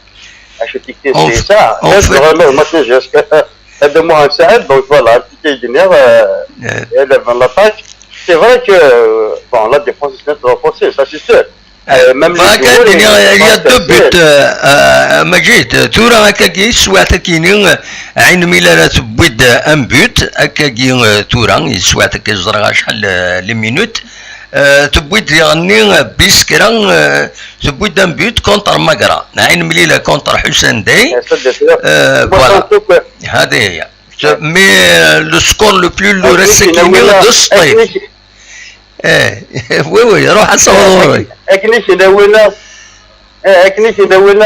acu tikti s yesɛa. Vraiment, ma tnejjes, Dda Muḥend Saɛid, donc voilà, amek i k-id-nniɣ, euh, elle est dans l'attaque. C'est vrai que, euh, bon, la défense est très renforcée, ça c'est sûr. Euh, même les joueurs, il y a deux buts, euh, euh, Majid, tura akkagi, teswiɛt akini, euh, Ɛin Milala tewwi-d, euh, un but, akkagi, euh, tura, yeswiɛt akka ẓriɣ acḥal, euh, les minutes. Euh, tewwi-d diɣenni, euh, bis kra, euh, tewwi-d un but contre Magra. Ɛin Milila contre Ḥusan Day. Euh, voilà. هذه هي. Mais, euh, le score le plus, le reste, c'est qu'il y a deux strikes. Eh, oui, oui, روح أصور وري. Akken i k-newwin, eh, akken i k-newwin,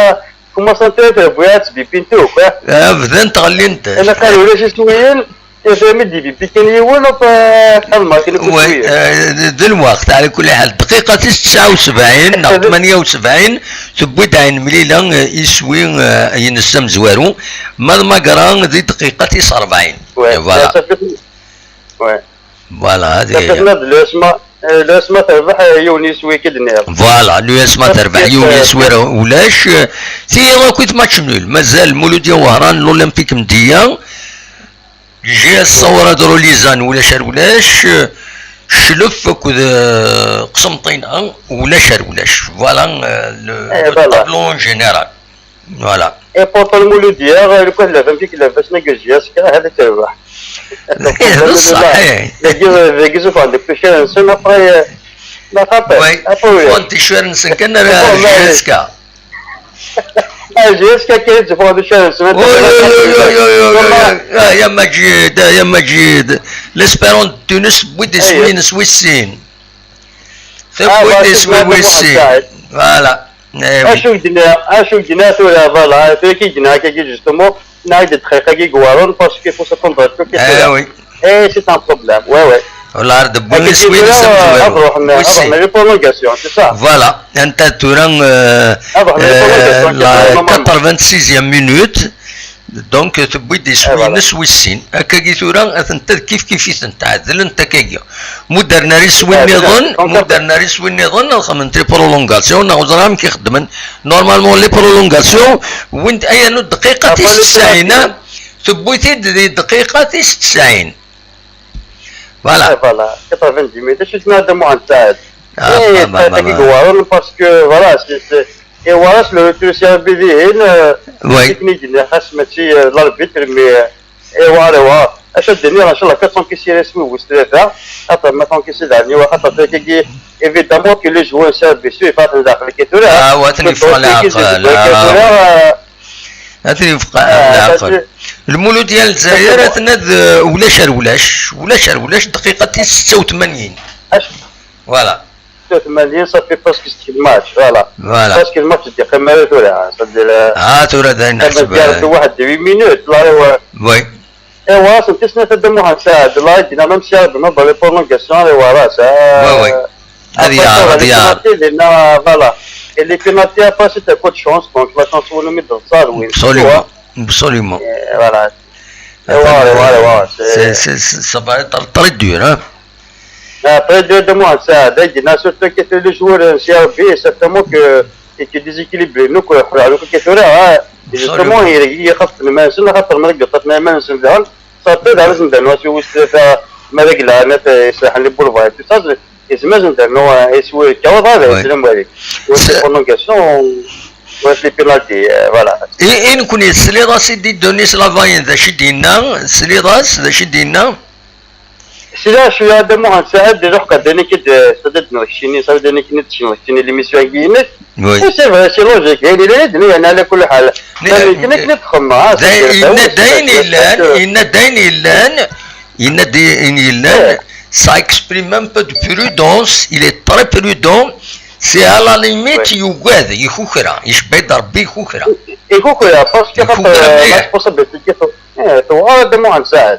commencent-d bɣiɣ ad tbibint akk, eh. Ah, bdant ɣellint. Ilaq ad ulac iswiyen, ifhem-d ibibbi kan yiwen, hop, eh, xedmeɣ kan akk iswiyen. D lweqt, ɛla kulli ḥal, dqiqa tis tesɛa u sebɛin neɣ tmanya u sebɛin, tewwi-d Ɛin Mlila, eh, iswi, eh, ines amezwaru, ma d Magra di dqiqa tis rebɛin. Voilà. Voilà, هذه هي. L'U S M A, eh, l'U S M A terbeḥ, eh, yiwen yiswi i k-d-nniɣ. Voilà, l'U S M A terbeḥ yiwen yiswi, ulac, eh, tiyi akk i match nul. Mazal Muludya Wehran, l'Olympique Mdiya, G S Sawra d Rolizan, ulac ar ulac, eh, Cclef akked, eh, Qsenṭina, ulac ar ulac. Voilà, eh, le, le tableau en général. Voilà. Et pourtant, Muludya, lukan lɛebant i ilabas n G S K, ad terbeḥ. D ṣṣeḥ, eh. Dagi, dagi zufan deg ticcer-nsen, après, eh, la frappe. Oui, après, oui. Ffɣen ticcer-nsen kan ar G S K. Ah, G S K kan i d-zufan ticcer-nsen. Oi, oi, oi, oi, oi, oi, oi, oi. Ah, ya Maǧid, ah, ya Maǧid. L'Espérance de Tunis, tewwi-d isem-ines wis sin. Tewwi-d isem wis sin. Voilà. Eh oui. Acu i d-nniɣ, acu i d-nniɣ tura, voilà, tura ki d-nniɣ akkagi, justement, nɛid ddqiqa-agi iweɛren, parce qu'il faut s'attendre à tout, eh oui. Et c'est un problème, ouais, ouais. Wala ar d-wwin iswi-ines amezwaru. Ad ruḥen, ad ruḥen les prolongations, c'est ça. Voilà. Anta tura, euh, euh, la quatre-vingt-sixième minute. Donc, tewwi-d iswi-ines wis sin. Akkagi tura, atent-a kif kif-itent, ɛedlent akkagi. Muddren ar iswi nniḍen, muddren ar iswi nniḍen, ad xedment les prolongations, neɣ ur ẓriɣ amek i xeddmen. Normalement, les prolongations, wwin-t, ay, anu dqiqa tis tesɛin, ah, tewwi-t-id di dqiqa tis tesɛin. Voilà. Eh, voilà, quatre-vingt-dix minutes, acu i d-yenna Dda Muḥend Saɛid? Ah, eh, ma, ma, ma, ma. Parce que, voilà, c'est, c'est, et voilà, c'est le retour sur B D N, euh, oui. Technique, xas mačči, euh, l'arbitre, mais, euh, et voilà, voilà. Acu ad d-iniɣ, inchallah, quatre cents qui s'y reste, oui, oui, c'est ça. Attends, maintenant, qui c'est dernier, ouais, attends, c'est qui, évidemment que les joueurs sont blessés, et pas dans la, ah, ouais, t'as une fois là, là, ouais. Ad yefq leɛqel. Lmulud n Lezzayer, aten-a d ulac ar ulac, ulac ar ulac, dqiqa tis setta u tmanyin. Voilà. Setta u tmanyin, ça fait presque le match, voilà. Voilà. Presque le match, d-yeqqim ara tura, c'est-à-dire, ah, tura d ayen neḥseb, eh, waḥed huit minutes, là, ouais. Oui. Iwaras n tis snat a Dda Muḥend Saɛid, là, il y a même si il y a des prolongations, iwaras, ah. Oui, oui. Ad yaɛer, ad yaɛer. Voilà. Et les pénalties, après, c'est un coup de chance. Donc, la chance, on nous met dans ça, oui. Absolument. Absolument. Et voilà. Voilà, voilà, voilà. C'est, c'est, c'est, ça va être très dur, hein. Ah, très dur de moi, ça. Surtout que les joueurs, euh, C R B, certainement que, et que déséquilibré. Nous, quoi, quoi, nous, quoi, quoi, hein. Justement, il, il y a خاطر ما نسن، خاطر ما نقطع، ما، ما نسن. Ça peut, dans le sens de nous, si vous, ça, ما رجع، ما ت-، ça, les boules, tout ça, c'est, et c'est, mais, dans nous, euh, et si vous, quand on va, c'est le mauvais. Ou c'est prolongation, ou, ou c'est les pénalties, euh, voilà. I, i nekkni, tesliḍ-as i d-idunnis Lavayen d acu i d-yenna? Tesliḍ-as d acu i d-yenna? Sliɣ cwiya Dda Muḥend Saɛid, d lḥeqq ad d-nini-k-id, s-, ad d-nini-k-id, s-, ad d-nini-k-id, ad d-nini-k-id, l'émission-agi-inek. Oui. Et c'est vrai, c'est logique. Ayen yellan i d-nniɣ, ɛla kulli ḥal. Yenna-d ayen yellan, yenna-d ayen yellan, yenna-d ayen yellan, ça exprime un peu de prudence, il est très prudent, c'est à la limite, yugad, ikukra, icebba-d Rebbi ikukra. Ikukra, parce que, euh, la responsabilité, eh, tewɛer Dda Muḥend Saɛid.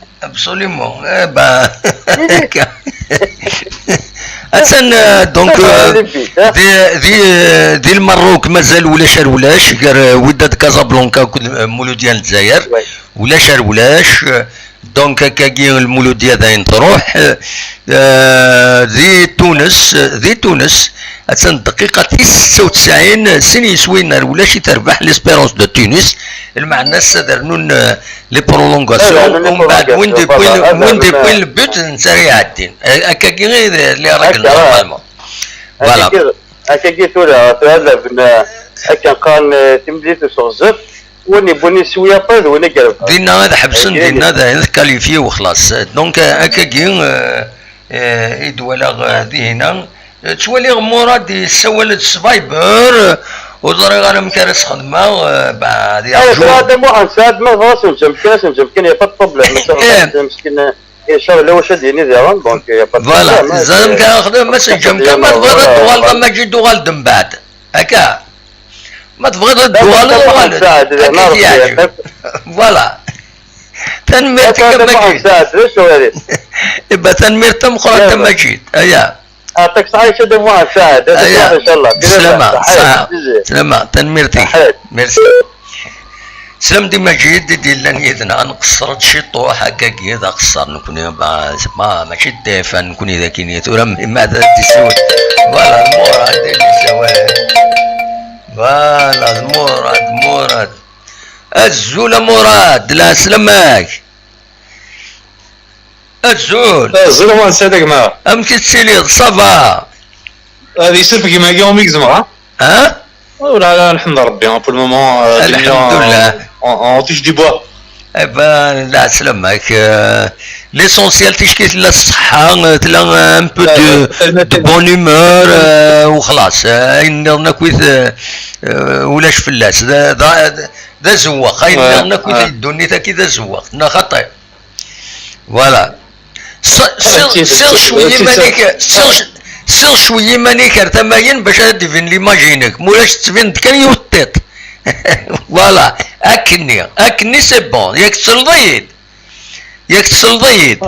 Absolument. Eh ben, attan, euh, donc, euh, di, di, euh, di Lmerruk mazal ulac ar ulac, gar, euh, Wydad Casablanca akked, euh, Mouloudia n Lezzayer. Ulac ar ulac, euh, donc, akkagi Lmouloudia dayen truḥ, euh, euh, di Tunes, euh, di Tunes, attan dqiqa tis setta u tesɛin, sin yiswiyen ar ulac i terbeḥ l'Espérance de Tunis, lmeɛna ass-a ad rnun, euh, les prolongations, umbeɛd win d-iwwin, win d-iwwin le but netta ara iɛeddin. Akkagi i d les règles normalement. Voilà. Akkagi tura, tura ad nerben, akken qqaren, eh, timlilit useɣzef, win yewwin iswi après d win i irebḥen. Dinna ad ḥebsen, dinna ad qualifier u xlaṣ. Donc, eh, akkagi, eh, eh, i d-walaɣ, eh, dihina. Eh, ttwaliɣ Murad yessawal-d s Viber, eh, ur ẓriɣ ara amek ara s-xedmeɣ, eh, bah, ad yerǧu. Saɛid Muḥend, Saɛid, ma tebɣa ad s-neǧǧem kan, ad s-neǧǧem kan, y a pas de problème. Meskin, eh, Icab la wacu ad d-yini diɣen, donc, y a pas de problème, hein. Voilà, tzemrem kan ad xedmem, ma s-neǧǧem kan, ma tebɣiḍ ad tuɣaleḍ a Maǧid, uɣal-d mbeɛd. Akka. Ma tebɣiḍ ad tuɣaleḍ, uɣal-d. Akka i t-yeɛǧeb. Voilà. Tanemmirt-ik a Maǧid. Iba tanemmirt tameqqrant a Maǧid. Aya. Aṭak sɛic ad amuɣ saɛd, ad amuɣ, incallah. Slama, slama, tanemmirt-ik. Merci. Slam di Maǧid i d-yellan yid-neɣ, nqeṣṣer-d ciṭuḥ, akkagi d aqeṣṣer nekni, ma, ma, mačči d dayfa nekni d akini, tura ma d ad d-isiwel. Voilà, d Murad i d-yessawalen. Voilà, d Murad, Murad. Azul a Murad, lɛeslama-k. Azul. Azul a Murad, sɛid a gma. Amek i tettiliḍ, ça va? Ad yessefk gma-agi umi gezmeɣ, ha? Ha? Oh là là, الحمد لله ربي, pour le moment, euh, الحمد لله. On, on touche du bois. Eh ben, lɛeslama-k, euh, l'essentiel, ticki tella ṣṣeḥḥa, euh, tella, euh, un peu de, de bonne humeur, euh, وخلاص, euh, ayen nniḍen akkit, euh, euh, ulac fell-as, d, d, d azewweq, ayen nniḍen akkit di ddunit-agi d azewweq, neɣ xaṭi? Voilà. Siɣ cwi iman-ik, siɣ cwi iman-ik ar tama-yin bac ad d-ibin l'image-inek. Mulac, tettbin-d kan yiwet tiṭ. Voilà. Akkenni. Akkenni, c'est bon. Yak tesleḍ-iyi-d. Yak tesleḍ-iyi-d.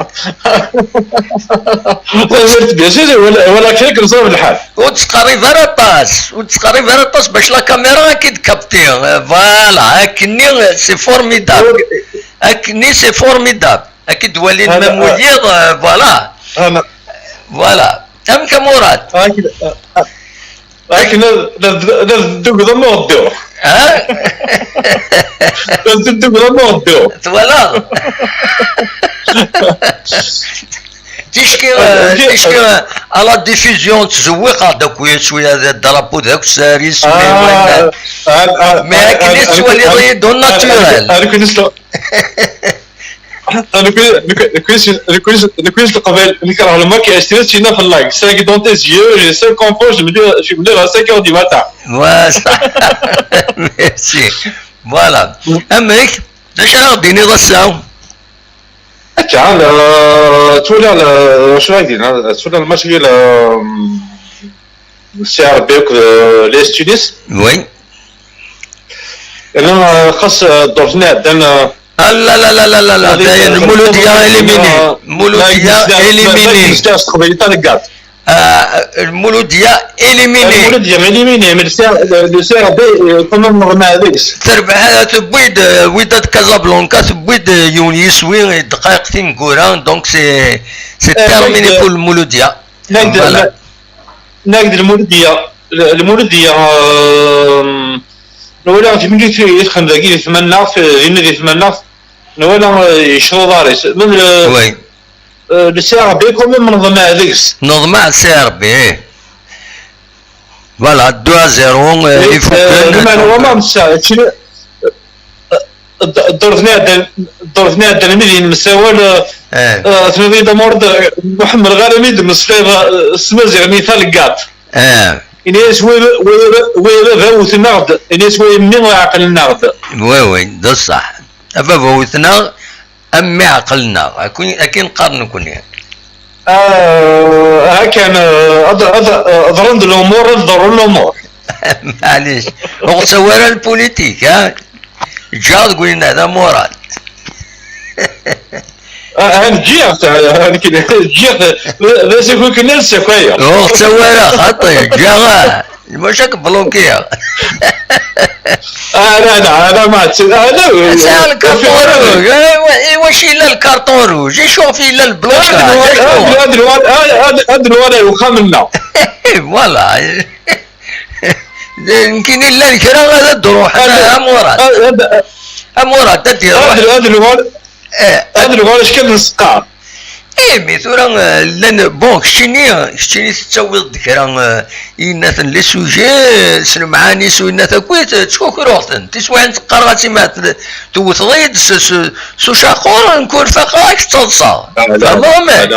Bien sûr, wala, wala kra, comme ça, lḥal. Ur ttqerrib ara aṭas. Ur ttqerrib ara aṭas bac la caméra ad k-id-capti. Voilà. Akkenni, c'est formidable. Akkenni, c'est formidable. Ad k-id-walin même wiyiḍ, euh, voilà. Voilà. Amek a Murad? Akken ad, ad, ad tdugdeḍ am uɣeddu. Ha? Ad tdugdeḍ am uɣeddu. Twalaḍ? Ticki, euh, ticki, euh, à la diffusion, ttzewwiqeɣ-d akk, cwiya d drapeau d akessar, isem-iw, mais akken i tettwaliḍ-iyi-d au naturel. Nekk, nekk, nekk, nekk, nekk, nekk s Leqbayel, nekreɣ lmak, s tidet, yenna fell-ak, cinq dans tes yeux, j'ai cinq enfants, je me lève, je me lève à cinq heures du matin. Voilà. Merci. Voilà. Amek? D acu ara ɣ-d-tiniḍ ass-a? Akka, la, tura, la, acu ara k-d-iniɣ, tura lmac-agi, la, Si Rebbi akked, euh, les Tunis. Oui. Yerna, euh, xas, euh, ddurt-nni iɛeddan, euh, ah la la la la la la, dayen, Lmuludya éliminé. Lmuludya éliminé. S teqbaylit taleggaṭ. Ah, Lmuludya éliminé. Lmuludya éliminé, mais le C R, le, le C R B, euh, quand même, neḍmeɛ deg-s. Terbeḥ, euh, tewwi-d, euh, Wydad Casablanca, tewwi-d, euh, yiwen yiswi, dqayeq tineggura, donc c'est, c'est terminé pour Lmuludya. Voilà. Nag d Lmuludya, L-, Lmuludya, euh, nwala timlilit i texdem dagi di tmannaɣt, dinna di tmannaɣt, nwala, euh, yecreḍ ar-is. Même le, euh, le C R B, quand même, neḍmeɛ deg-s. Neḍmeɛ C R B, eh. Voilà, deux à zéro, euh, il faut que, euh, lameɛna wa ma netta, d-, ddurt-nni iɛeddan, ddurt-nni iɛeddan mi d-nemsawal, eh, eh, tenniḍ-iyi-d, a Murad, ur ḥemmleɣ ara mi d-mmeslayeḍ, eh, s tmaziɣt-nni taleggaṭ. Eh. Ini-as, wa, wa, wa baba wten-aɣ-d, ini-as, wa mmi ɛeqlen-aɣ-d. Oui, oui, d ṣṣeḥ. A baba wten-aɣ, a mmi ɛeqlen-aɣ. Akken, akken qqaren nekkni. Ah, akken, eh, ad, ad, eh, ḍerren-d lumuṛ, ad ḍerren lumuṛ. Maɛlic, ur ɣ-ttawi ara lpulitik, ha? Ǧǧiɣ deg winna, d amuṛad. Ah, ah, ǧǧiɣ-t, ah, ah, nekk, ǧǧiɣ-t, d, d asaku kan ad ssakayeɣ. Ur ɣ-ttawi ara, xaṭi, ǧǧiɣ, ah. Maca k-blokiɣ. Ah, la, la, la, ma tt-, ah, la, sɛiɣ le carton rouge. Eh, wa-, i wacu yella le carton rouge? Icuɣef yella le blocage? Ad nwal-, ad nwal-, ad nwal-, ad nwal ar uxxam-nneɣ. Voilà. Nekkini llan kra ad d-ruḥen, ad, a Murad. Ad, ad, a Murad, ad d-iruḥ. Ad, ad nwal-, eh, ad nwal acku ad nseqqar. Eh, mais tura, eh, llan, bon, keččini, keččini tettawiḍ-d kra, eh, yenna-ten les sujets, eh, s lemɛani-s u yenna-t akk, eh, ttkukruɣ-ten. Tiswiɛin teqqareɣ-as i ma t-, tewteḍ-iyi-d s, s, s ucaqur, nekk ur faqeɣ, ad k-ttaḍsaɣ. Tfehmeḍ, a Mad?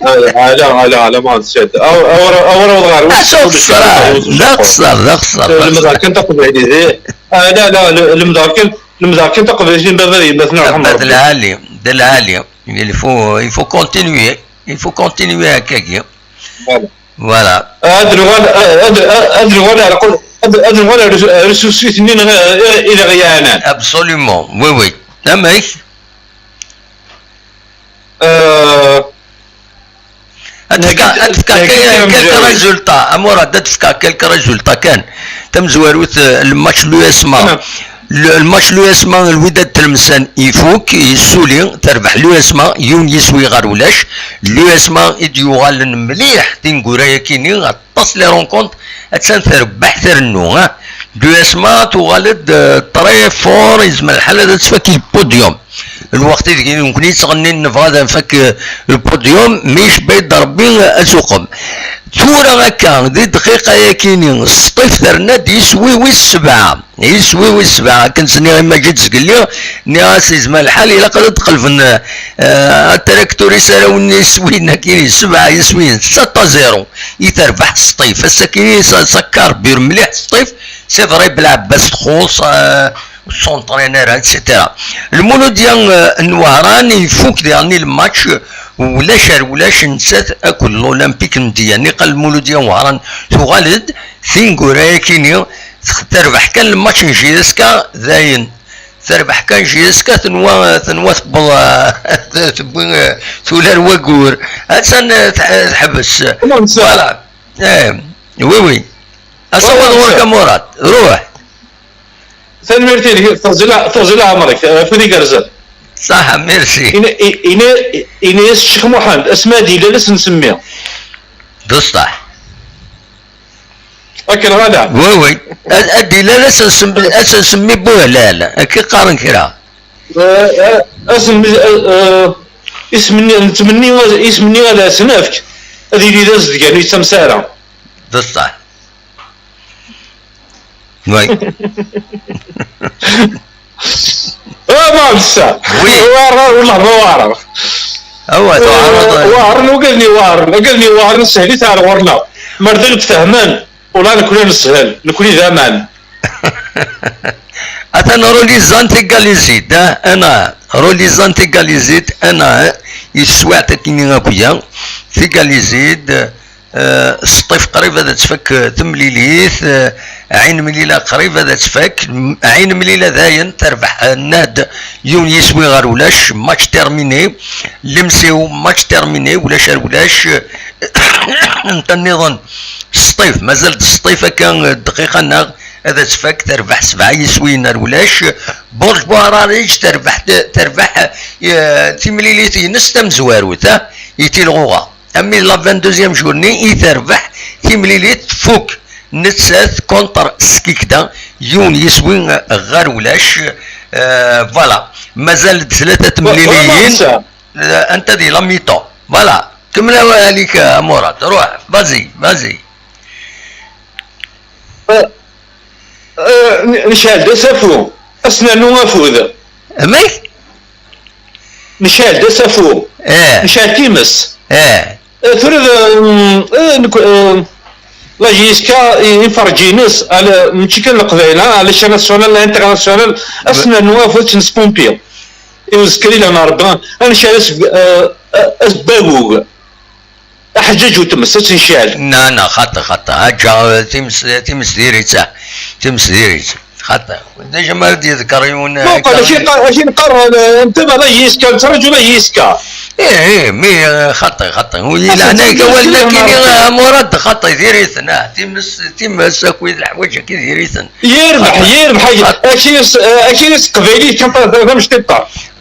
Ala, ala, ala, ala, ma nsiɣ. Aw, aw, aw, aw, d axeṣṣar, d axeṣṣar, d axeṣṣar. Lemdeɣ kan taqbaylit, eh. Ah, la, la, le-, lemdeɣ kan, lemdeɣ kan taqbaylit n baba d yemma-tneɣ, ṛḥem Ṛebbi. D lɛali, d lɛali. Il faut, il faut continuer. Il faut continuer akkagi. Voilà. Voilà. Ad nuɣal, ad, ad, ad nuɣal ar, ad, ad nuɣal ar, ar ususut-nni i, i, i ɣ-yeɛnan. Absolument. Oui, oui. Amek? Euh, ad Ad d-fkeɣ quelques résultats, a Murad, ad d-fkeɣ quelques résultats kan. Tamezwarut, eh, le match n l'U S M A. Le match n l'U S M A, Lwidad Tlemsan ifuk, yessuli, terbeḥ l'U S M A, yiwen yiswi ɣer ulac. L'U S M A i d-yuɣalen mliḥ tineggura-yakini, aṭas les rencontres, attan terbeḥ trennu, ha. L'U S M A tuɣal-d, eh, très fort, yezmer lḥal ad tfak le podium. Lweqt ideg nekkni yettɣennin nebɣa ad nfak, eh, le podium, mi yecba-d Rebbi, eh, ad tuqem. Tura akka, di dqiqa-yakini, Sṭif terna-d yiswi wis sebɛa. Yiswi wis sebɛa, akken s-nniɣ i Maǧid zgelli, nniɣ-as yezmer lḥal, ilaq ad d-qelben, eh, atraktur-is ara wen yiswiyen akini, sebɛa yiswiyen, sept à zéro, i terbeḥ Sṭif. Ass-akini, sa-, sakkar bir mliḥ Sṭif, c'est vrai, Belɛebbas txuṣ, eh, ur s-entraîne ara, et cetera. Lmuludya, eh, n Wehran ifuk diɣen i lmatch, ulac ar ulac, nettat akked l'Olympique n Dya. Niqal Lmuludya n Wehran tuɣal-d tineggura-yakini, terbeḥ kan lmatch n J S K, dayen. Terbeḥ kan J S K, tenwa, tenwa tewweḍ, eh, tewwi, eh, tular wagur. Attan, eh, tḥ-, teḥbes. Voilà. Eh, oui, oui. Asawaḍ ɣur-k a Murad. Ruḥ. Tanemmirt-inek, teɣzi la-, teɣzi leɛmer-ik, afud igerrzen. Ṣaḥa, merci. Ini, i-, ini, ini-as Ccix Muḥend, asmi ad d-yella d ass nsemmi. D ṣṣeḥ. Akken ɣala. Oui, oui. Ad, ad d-yella d ass nsemmi, ass nsemmi Buhlal. Akka qqaren kra. Eh, eh, ass n-, eh, eh, isem-nni, nettmenni, isem-nni ad as-nefk, ad yili d azedgan, ur yettamsa ara. D ṣṣeḥ. Oui. Ah, ma ass-a. Oui. Waɛer, wallah, ma waɛer. Awa, tuɛreḍ. Eh, waɛer, ugaden iwaɛren, ugaden iwaɛren, sehlit ar ɣur-neɣ. Mer d ayen tfehmen, ula nekni neshel, nekni d aman. Atan Rolizan égalisé-d, ah, ana. Rolizan égalisé-d, ana. Yeswaɛt akkin akk-ya. Égalisé-d. Eh, Sṭif qrib ad tfak, eh, temlilit, eh, Ɛin Mlila qrib ad tfak, m-, Ɛin Mlila dayen terbeḥ, eh, nad yiwen yiswi ɣer ulac, match terminé, Lemsew match terminé, ulac ar ulac, eh, nta nniḍen Sṭif, mazal-d Sṭif akka, eh, dqiqa-nneɣ ad tfak, terbeḥ sebɛa yiswiyen ar ulac, Burj Buɛrariǧ terbeḥ, terbeḥ, eh, timlilit-ines tamezwarut, ah, i Tilɣuɣa. Ami la vingt-deuxième journée i terbeḥ timlilit tfuk nettat contre Skikda, yiwen yiswi ɣer ulac. Euh, voilà, mazal-d tlata temliliyin. Euh, anta di la mi-temps. Voilà, kemmel awal-ik a Murad, ruḥ, vas-y, vas-y. Euh, euh, necɛel-d asafu, ad s-nernu afud. Amek? Necɛel-d asafu. Eh. Necɛel times. Eh. Eh, tura d, mm, eh, nek-, eh, la J S K i, imferrǧ-ines, ala, mačči kan Leqbayel, ha, ala chaîne nationale, internationale, ad s-nernu afud ad tt-nespumpi. I uzekka di leɛmer Rebbi, ad necɛel aseb-, eh, eh, asbagug. Aḥeǧǧaǧ u tmes, ad tt-necɛel. Na, na, xaṭi, xaṭi. Haǧǧa, eh, times, times diri-tt, ah. Times diri-tt. Xaṭi. Déjà ma ara d-yedker yiwen, eh, muqel, acu akka. Yeqqa-, acu neqqar, eh, netta la J S K, nettraǧu la J S K. Eh, eh, mi, eh, xaṭi, xaṭi. Wi yeɛnan awal-nni, eh, Murad, xaṭi, diri-ten, ah. Times, times, akked leḥwaǧ akka diri-ten. Yerbeḥ, xaṭi. Yerbeḥ, xaṭi. Acu s-, eh, acu s teqbaylit kan tamecṭiṭa.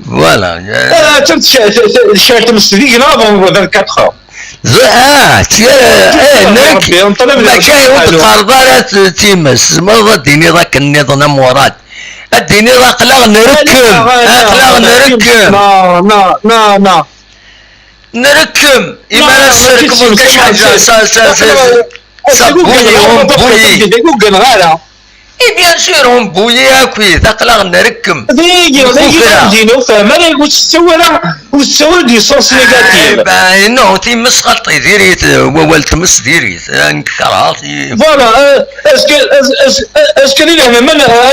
Voilà. Eh, attan tc-, t-, t-, tecɛel tmes deg-neɣ avant vingt-quatre heures. Z-, ah, tya-, eh, nekk, mačči ur d-teqqareḍ ara t-, times, tzemreḍ ad d-tiniḍ akken nniḍen a Murad. Ad d-tiniḍ aql-aɣ nrekkem, aql-aɣ nrekkem. Non, non, non, non. Nrekkem, imar ad srekmeḍ kra ḥaǧa, sa, sa, sa, sa, bouillon, bouilli. Et bien sûr, on bouillit akkit, aql-aɣ nrekkem. Dagi, dagi, dagi, ur tettawi ara, ur tettawi ara du sens négatif. Eh ben, non, times xaṭi, diri-t, wawal tmes diri-t, eh, nekk kerheɣ-t. Voilà, euh, est-ce que, est-ce, est-ce, est-ce que ad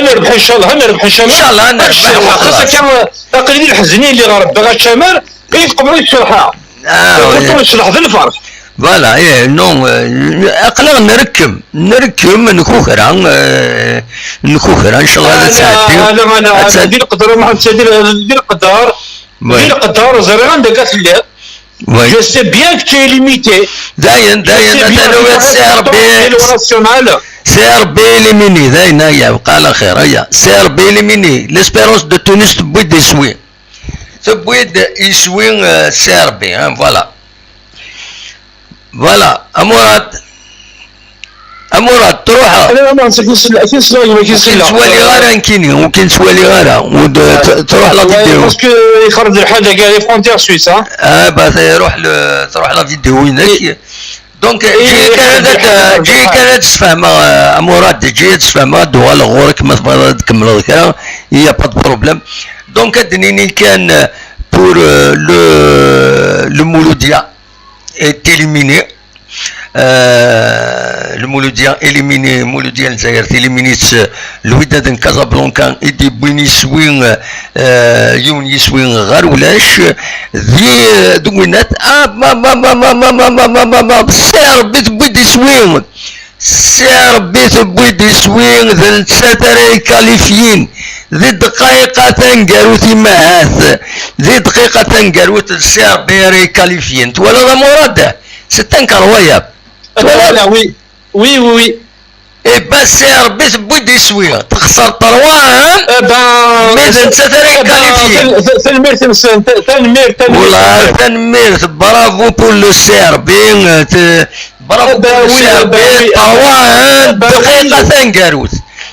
nerbeḥ, inchallah, ad nerbeḥ, inchallah. Inchallah, ad nerbeḥ, xaṭi, xaṭi, aql-i di leḥzen i lliɣ, Rebbi ɣa tcamar, i tqebleḍ ccreḥ-a. Ah, oui. Ur necḍeḥ d lferḥ. Voilà, eh, non, eh, aql-aɣ nrekkem, nrekkem, nkukra, eh, nkukra, inchallah ad tɛeddi. Ala, ala, ala, di leqder, di leqder, di leqder, ẓriɣ anda akka telliḍ. Oui. Je sais bien que tu es limité. Dayen, Je dayen, sais bien atan que ula tu as C R B. le national. C R B éliminé, dayen, aya, bqa على خير, aya. C R B éliminé. L'Espérance de Tunis tewwi-d iswi. Tewwi-d iswi, euh, C R B, hein, voilà. Voilà, a Murad. A Murad, truḥ. انا ما نسيت نسال كي نسال كي Ur k-nettwali ara nekkini, ur k-nettwali ara. Ur d-, t-, truḥ la vidéo. Parce que يخرج الحال داك les frontières suisses, hein. Ah, bah, truḥ le, truḥ la vidéo-inek. Donc, ǧǧi kan ad, ǧǧi kan ad sfehmeɣ, a Murad, ǧǧi ad sfehmeɣ, ad uɣaleɣ ɣur-k ma tebɣiḍ ad tkemmleḍ kra, il y a pas de problème. Donc, ad d-nini kan, euh, pour, euh, le, le Mouloudia est éliminé. Euh, le Mouloudia éliminé, Mouloudia n Lezzayer éliminé, euh, Lwidad n Casablanca i d-yewwin iswi, euh, yiwen yiswi ɣer ulac. Di, euh, deg winat, ah, ma, ma, ma, ma, ma, ma, ma, ma, ma, ma, C R B tewwi-d iswi. C R B tewwi-d iswi, d nettat ara ikalifyin. Di ddqayeq-a taneggarut imahat. Di ddqiqa taneggarut d C R B ara ikalifyin. Twalaḍ a Murad? C'est incroyable. Twalaḍ? Voilà, oui. Oui, oui, oui. Eh ben, C R B tewwi-d iswi. Texṣer trois un. Eh ben, Mais d nettat ara eh ben, ikalifyin. tal-, tal-, tanemmirt-nsen, ta-, tanemmirt, tanemmirt. Wala, tanemmirt. Bravo pour le C R B. Euh, te-, bravo Eh ben pour le oui, C R B. Eh ben oui. Trois un. Eh ben oui. Dqiqa taneggarut.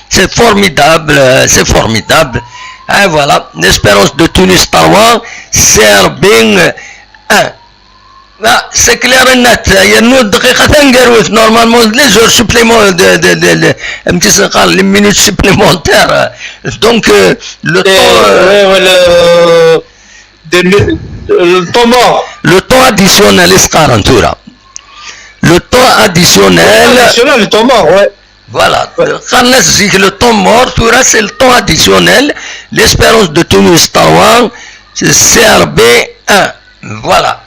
C'est formidable, euh, c'est formidable. Et voilà, l'Espérance de Tunis trois, C R B un. Ah, c'est clair et net. Yernu dqiqa taneggarut, normalement, les heures supplémentaires, de, de, de, de, amek i s-qqaren, les minutes supplémentaires. Donc, euh, le temps, euh, Ouais, ouais, le, des mi-, le temps mort. Le temps additionnel, i s-qqaren tura. Le temps additionnel. Additionnel, le temps mort, ouais. Voilà. Qqaren-as zik le temps mort, tura c'est le temps additionnel. L'Espérance de Tunis trois, c'est C R B un. Voilà.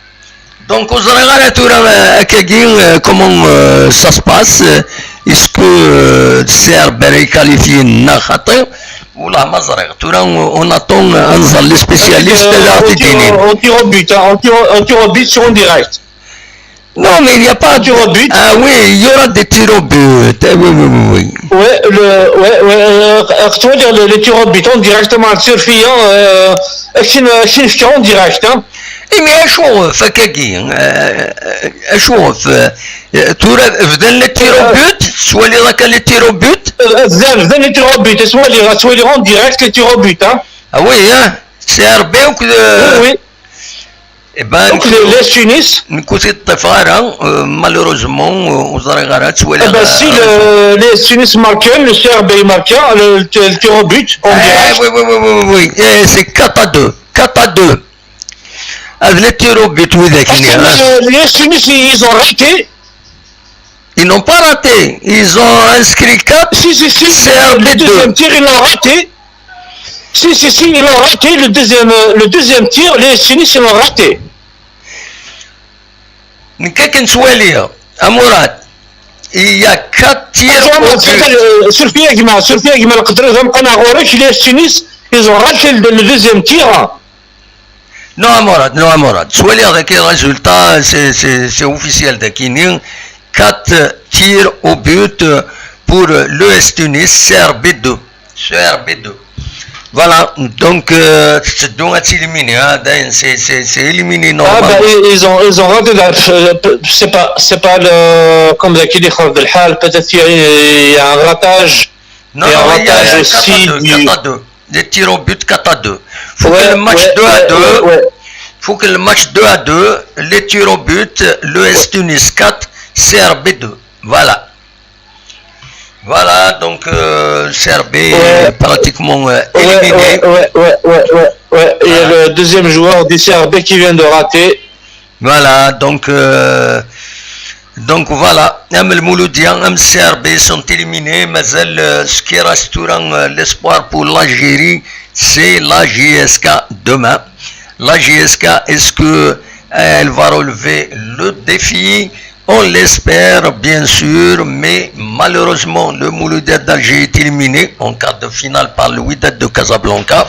Donc, ur ẓriɣ ara tura, euh, akkagi, euh, comment, euh, ça se passe, euh, est-ce que, euh, C R B ara ikalifyin neɣ xaṭi? Wallah ma ẓriɣ. Tura, on, on attend, euh, ad nẓer les spécialistes ad Au tir, aɣ-t-id-inin. Au tir au but, hein, au tir, au tir au but sur en direct. Non, mais il n'y a pas Au tir au but. Ah oui, il y aura des tirs au but. Eh oui, oui, oui, oui. Ouais, le, ouais, ouais, euh, tu vois dire le, le tir au but, on directement sur Fian, euh, action, action en direct, hein. Eh, mais acu, euh, akkagi, euh, acu, euh, euh, tura, bdan les tirs au but, tettwaliḍ akka les tirs au but? Euh, euh, bdan, bdan les tirs au but, tu vois dire, tu vois dire en direct les tirs au but, hein. Ah oui, hein, c'est R B ou que, Oui, oui. Eh ben, Donc les, les Tunis, nekk ur t-id-ṭṭifeɣ ara, euh, malheureusement, euh, ur ẓriɣ ara, ttwaliɣ, eh ben, si euh, le, les Tunis marquent, le C R B marque, le, le, le tir au but, on Eh, dirait. Oui, oui, oui, oui, oui. Eh, c'est quatre à deux. Quatre à deux. Ah, les tirs au but, oui, Parce que, euh, les Tunis, ils ont raté. Ils n'ont pas raté. Ils ont inscrit quatre. Si, si, si, C'est R B deux. Le deuxième tir, ils l'ont raté. Si, si, si, ils l'ont raté. Le deuxième, euh, le deuxième tir, les Tunis, ils l'ont raté. Nekk akken ttwaliɣ, a Murad, il y a quatre tirs Attends, au attends, but. euh, surfez, gma, surfez, gma, le qadr, donc, on a, les Tunis, ils ont raté le, le deuxième tir. Non, a Murad, non, a Murad. Ttwaliɣ daki résultat, c'est, c'est, c'est officiel daki-ni. Quatre tirs au but pour l'U S Tunis, C R B deux. C R B deux. Voilà, donc, euh, tetteddu ad tt-éliminer, hein, dayen, c'est, c'est, c'est éliminé Ah, bah, normalement. Ils, ils ont, ils ont raté, euh, c'est pas, c'est pas le, comme ça qu'il dit, peut-être il y a, il y a un ratage. Non, Et non, un il y a ratage un aussi quatre à deux, du quatre à deux. Les tirs au but, quatre à deux. Faut Ouais, que le match ouais, deux à ouais, deux, ouais, ouais. Faut que le match deux à deux, les tirs au but, l'U S Tunis quatre, C R B deux. Voilà. Voilà, donc, euh, C R B est Ouais. Pratiquement, euh, Ouais, éliminé. Ouais, ouais, ouais, ouais, ouais, ouais. Il y a Voilà. Le deuxième joueur du C R B qui vient de rater. Voilà, donc, euh, donc voilà, même le Mouloudia, même C R B sont éliminés, mais elle, euh, ce qui reste tout dans, euh, l'espoir pour l'Algérie, c'est la J S K demain. La J S K, est-ce que, euh, elle va relever le défi? On l'espère, bien sûr, mais malheureusement, le Mouloudia d'Alger est éliminé en quart de finale par le Wydad de Casablanca.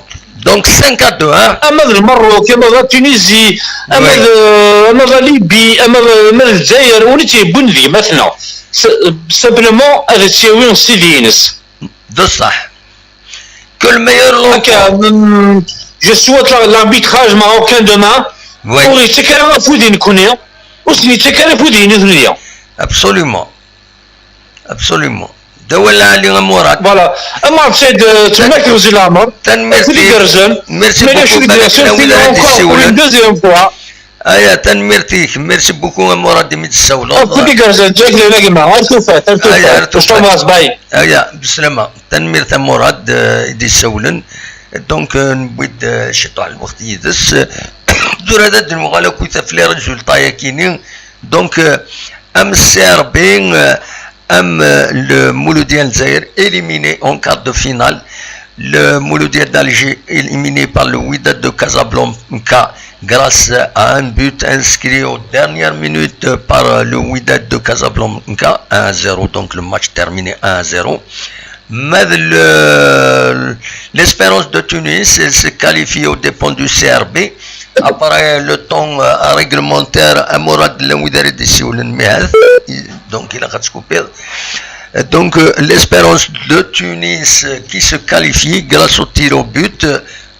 Donc cinq à deux, hein. Ama d Lmerruk, ama d la Tunisie, ama d, ama d la Libye, ama d, ama d Lezzayer, win i tt-yewwin d gma-tneɣ. S-, simplement ad tt-yawi s tidi-ines. De ça. Que le meilleur l'emporte. Akka, mm, je souhaite la-, l'arbitrage marocain demain. Oui. Ur yettak ara afud i nekkni, ur sen-yettak ara afud i nutni. Absolument. Absolument. D awal lɛali a Murad. Voilà. A Murad Said, euh, ttmenniɣ-ak zi leɛmer. Tanemmirt-ik. Afud igerrzen. Merci beaucoup. Balak llan wid ara d-yessiwlen. Une deuxième fois. Aya, tanemmirt-ik. Merci beaucoup a Murad imi d-tessawleḍ. Afud igerrzen, ǧǧak lehna gma. Ar tufat, ar tufat. Aya, ar tufat. Bye. Aya, beslama. Tanemmirt a Murad, euh, i d-yessawlen. Donc, euh, newwi-d, euh, ciṭuḥ lweqt yid-s. Tura ad d-nuɣal akkit ɣef les résultats-yakini. Donc, euh, am C R B, euh, am, euh, le Mouloudia Lezzayer éliminé en quart de finale. Le Mouloudia d'Alger éliminé par le Wydad de Casablanca grâce à un but inscrit aux dernières minutes par le Wydad de Casablanca, un à zéro, donc le match terminé un à zéro. Mais le, l'Espérance de Tunis, elle se qualifie aux dépens du C R B. Après le temps, euh, réglementaire, Amourad Lawidari de Sioul Mehad, donc il a coupé. Donc, euh, l'Espérance de Tunis, euh, qui se qualifie grâce au tir au but,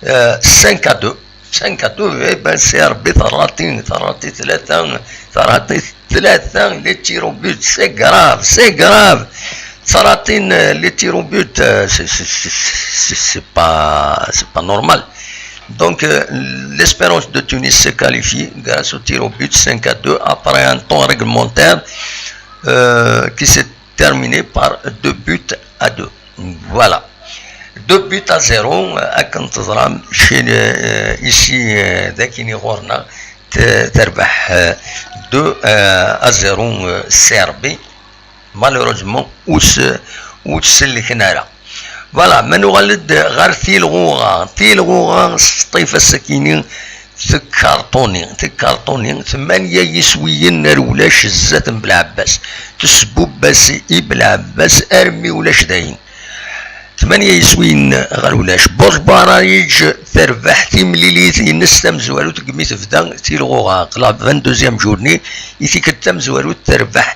euh, cinq à deux. cinq à deux, eh ben, C R B, t'as raté, t'as raté ثلاثة, t'as raté ثلاثة, les tirs au but, c'est grave, c'est grave. T'as raté, euh, les tirs au but, euh, c'est, c'est, c'est, c'est, c'est pas, c'est pas normal. Donc, euh, l'Espérance de Tunis se qualifie grâce au tir au but cinq à deux après un temps réglementaire, euh, qui s'est terminé par deux buts à deux. Voilà. Deux buts à zéro, euh, akken teẓram, chez, euh, ici, euh, dagini ɣur-neɣ, t-, terbeḥ, euh, deux, euh, à zéro, euh, C R B. Malheureusement, ur s-, ur tt-sellken ara. Voilà, ma nuɣal-d ɣer tilɣuɣa, tilɣuɣa s ṭṭif ass-akini, tekkarṭuni, tekkarṭuni, tmanya yiswiyen ar ulac zdat n Belɛebbas. Tesbubb-as i Belɛebbas armi ulac dayen. Tmanya yiswiyen ɣer ulac. Burj Buɛrariǧ terbeḥ timlilit-ines tamezwarut deg mi tebda tilɣuɣa, la vingt-deuxième journée, i tikkelt tamezwarut terbeḥ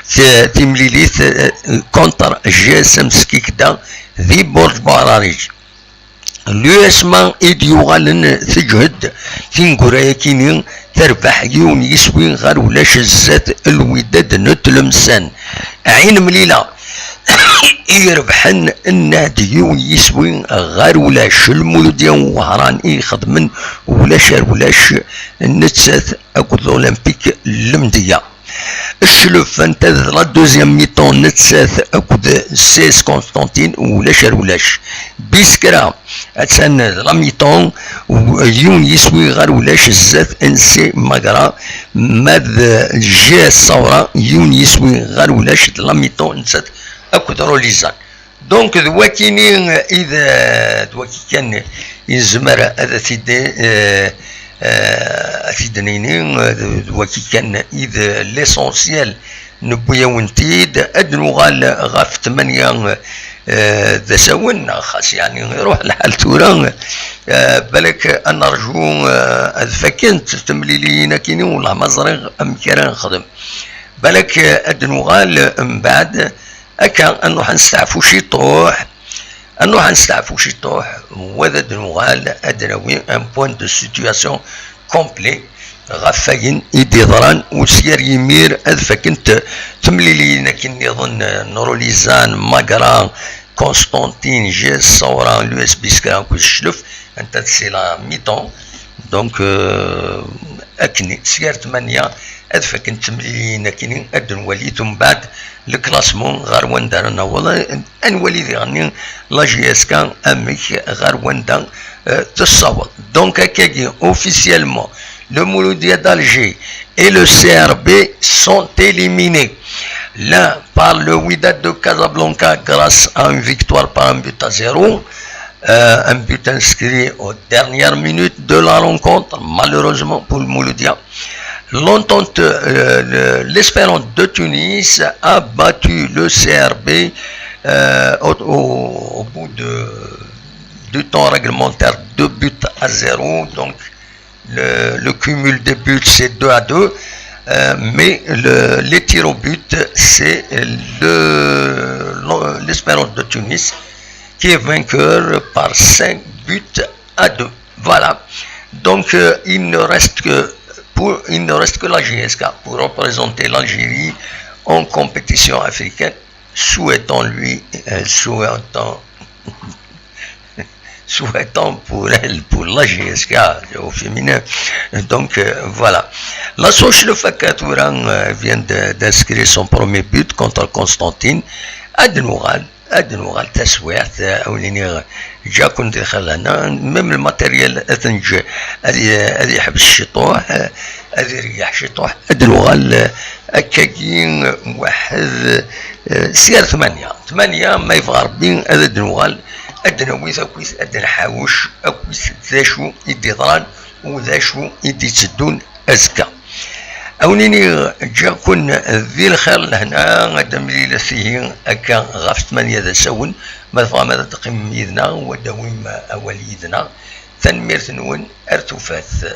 t-, timlilit, eh, contre G S M Skikda di Burj Buɛrariǧ. L'U S M A i d-yuɣalen teǧhed tineggura-yakini, terbeḥ yiwen yiswi ɣer ulac zdat Lwidad n Tlemsan. Ɛin Mlila i irebḥen nnad yiwen yiswi ɣer ulac. Lmuludya n Wehran i ixedmen ulac ar ulac, nettat akked Olympique Lemdeyya. Cclef, anta d la deuxième mi-temps, nettat akked C S Constantine, ulac ar ulac. Biskra, attan d la mi-temps, u-, yiwen yiswi ɣer ulac zdat N C Magra, ma d G S Sawra, yiwen yiswi ɣer ulac d la mi-temps, nettat akked Rolizan. Donc, d wakini i d, d waki kan i nezmer ad t-id, eh, eh, ad t-id-nini, d, d waki kan i d l'essentiel, newwi-yawen-t-id, ad nuɣal ɣef tmanya, eh, d asawen, xas yeɛni iruḥ lḥal tura, eh, balak ad nerju, eh, ad fakent temliliyin akini, wellah ma ẓriɣ amek ara nexdem. Balak, eh, ad nuɣal mbeɛd, Akka, ad nruḥ ad nesteɛfu ciṭuḥ, ad nruḥ ad nesteɛfu ciṭuḥ, wa ad nuɣal ad d-nawi un point de situation complet ɣef wayen i d-iḍran, u sya ar yimir ad fakent temliliyin akken nniḍen n Rolizan, Magra, Constantine, G S Sawra, l'U S B Skra akked Cclef, anta d c'est la mi-temps. Donc, euh, akken, sya ar tmanya, Ad fakken temlilin akkin, ad nwali tumbeɛd le classement ɣer wanda ara naweḍ, ad nwali diɣenni la J S K amek ɣer wanda euh, tessaweḍ. Donc akkagi, officiellement, le Mouloudia d'Alger et le C R B sont éliminés. L'un par le Wydad de Casablanca grâce à une victoire par un but à zéro. Euh, un but inscrit aux dernières minutes de la rencontre, malheureusement pour le Mouloudia. L'entente, euh, le- l'Espérance de Tunis a battu le C R B euh, au, au- au bout de, du temps réglementaire, deux buts à zéro. Donc, le, le cumul des buts, c'est deux à deux. Euh, mais le- les tirs au but, c'est le- l'Espérance de Tunis qui est vainqueur par cinq buts à deux. Voilà. Donc, euh, il ne reste que pour, il ne reste que la J S K pour représenter l'Algérie en compétition africaine. Souhaitons lui, euh, souhaitons, souhaitons pour elle, pour la J S K au féminin. Donc, euh, voilà. La Soche de Fakatura euh, vient de- d'inscrire son premier but contre Constantine. Ad nuɣal, ad nuɣal taswiɛt, euh, awen-iniɣ, ǧakun di xalana, même le matériel ad nǧ-, ad y- ad yeḥbes ciṭuḥ, euh, ad ireyyeḥ ciṭuḥ, ad nuɣal, euh, akkagi, euh, waḥed, euh, si ar tmanya. Tmanya, ma yebɣa Rebbi, ad ad nuɣal, ad nawi takit, ad nḥawec akit d acu i d-iḍran u d acu i d-itteddun azekka. Awen-iniɣ, ǧǧiɣ-ken di lxir lehna, ad d-amlilet ihi akka ɣef tmanya d asawen, ma tebɣam ad teqqimem yid-neɣ u ad d-tawim awal yid-neɣ. Tanemmirt-nwen, ar tufat.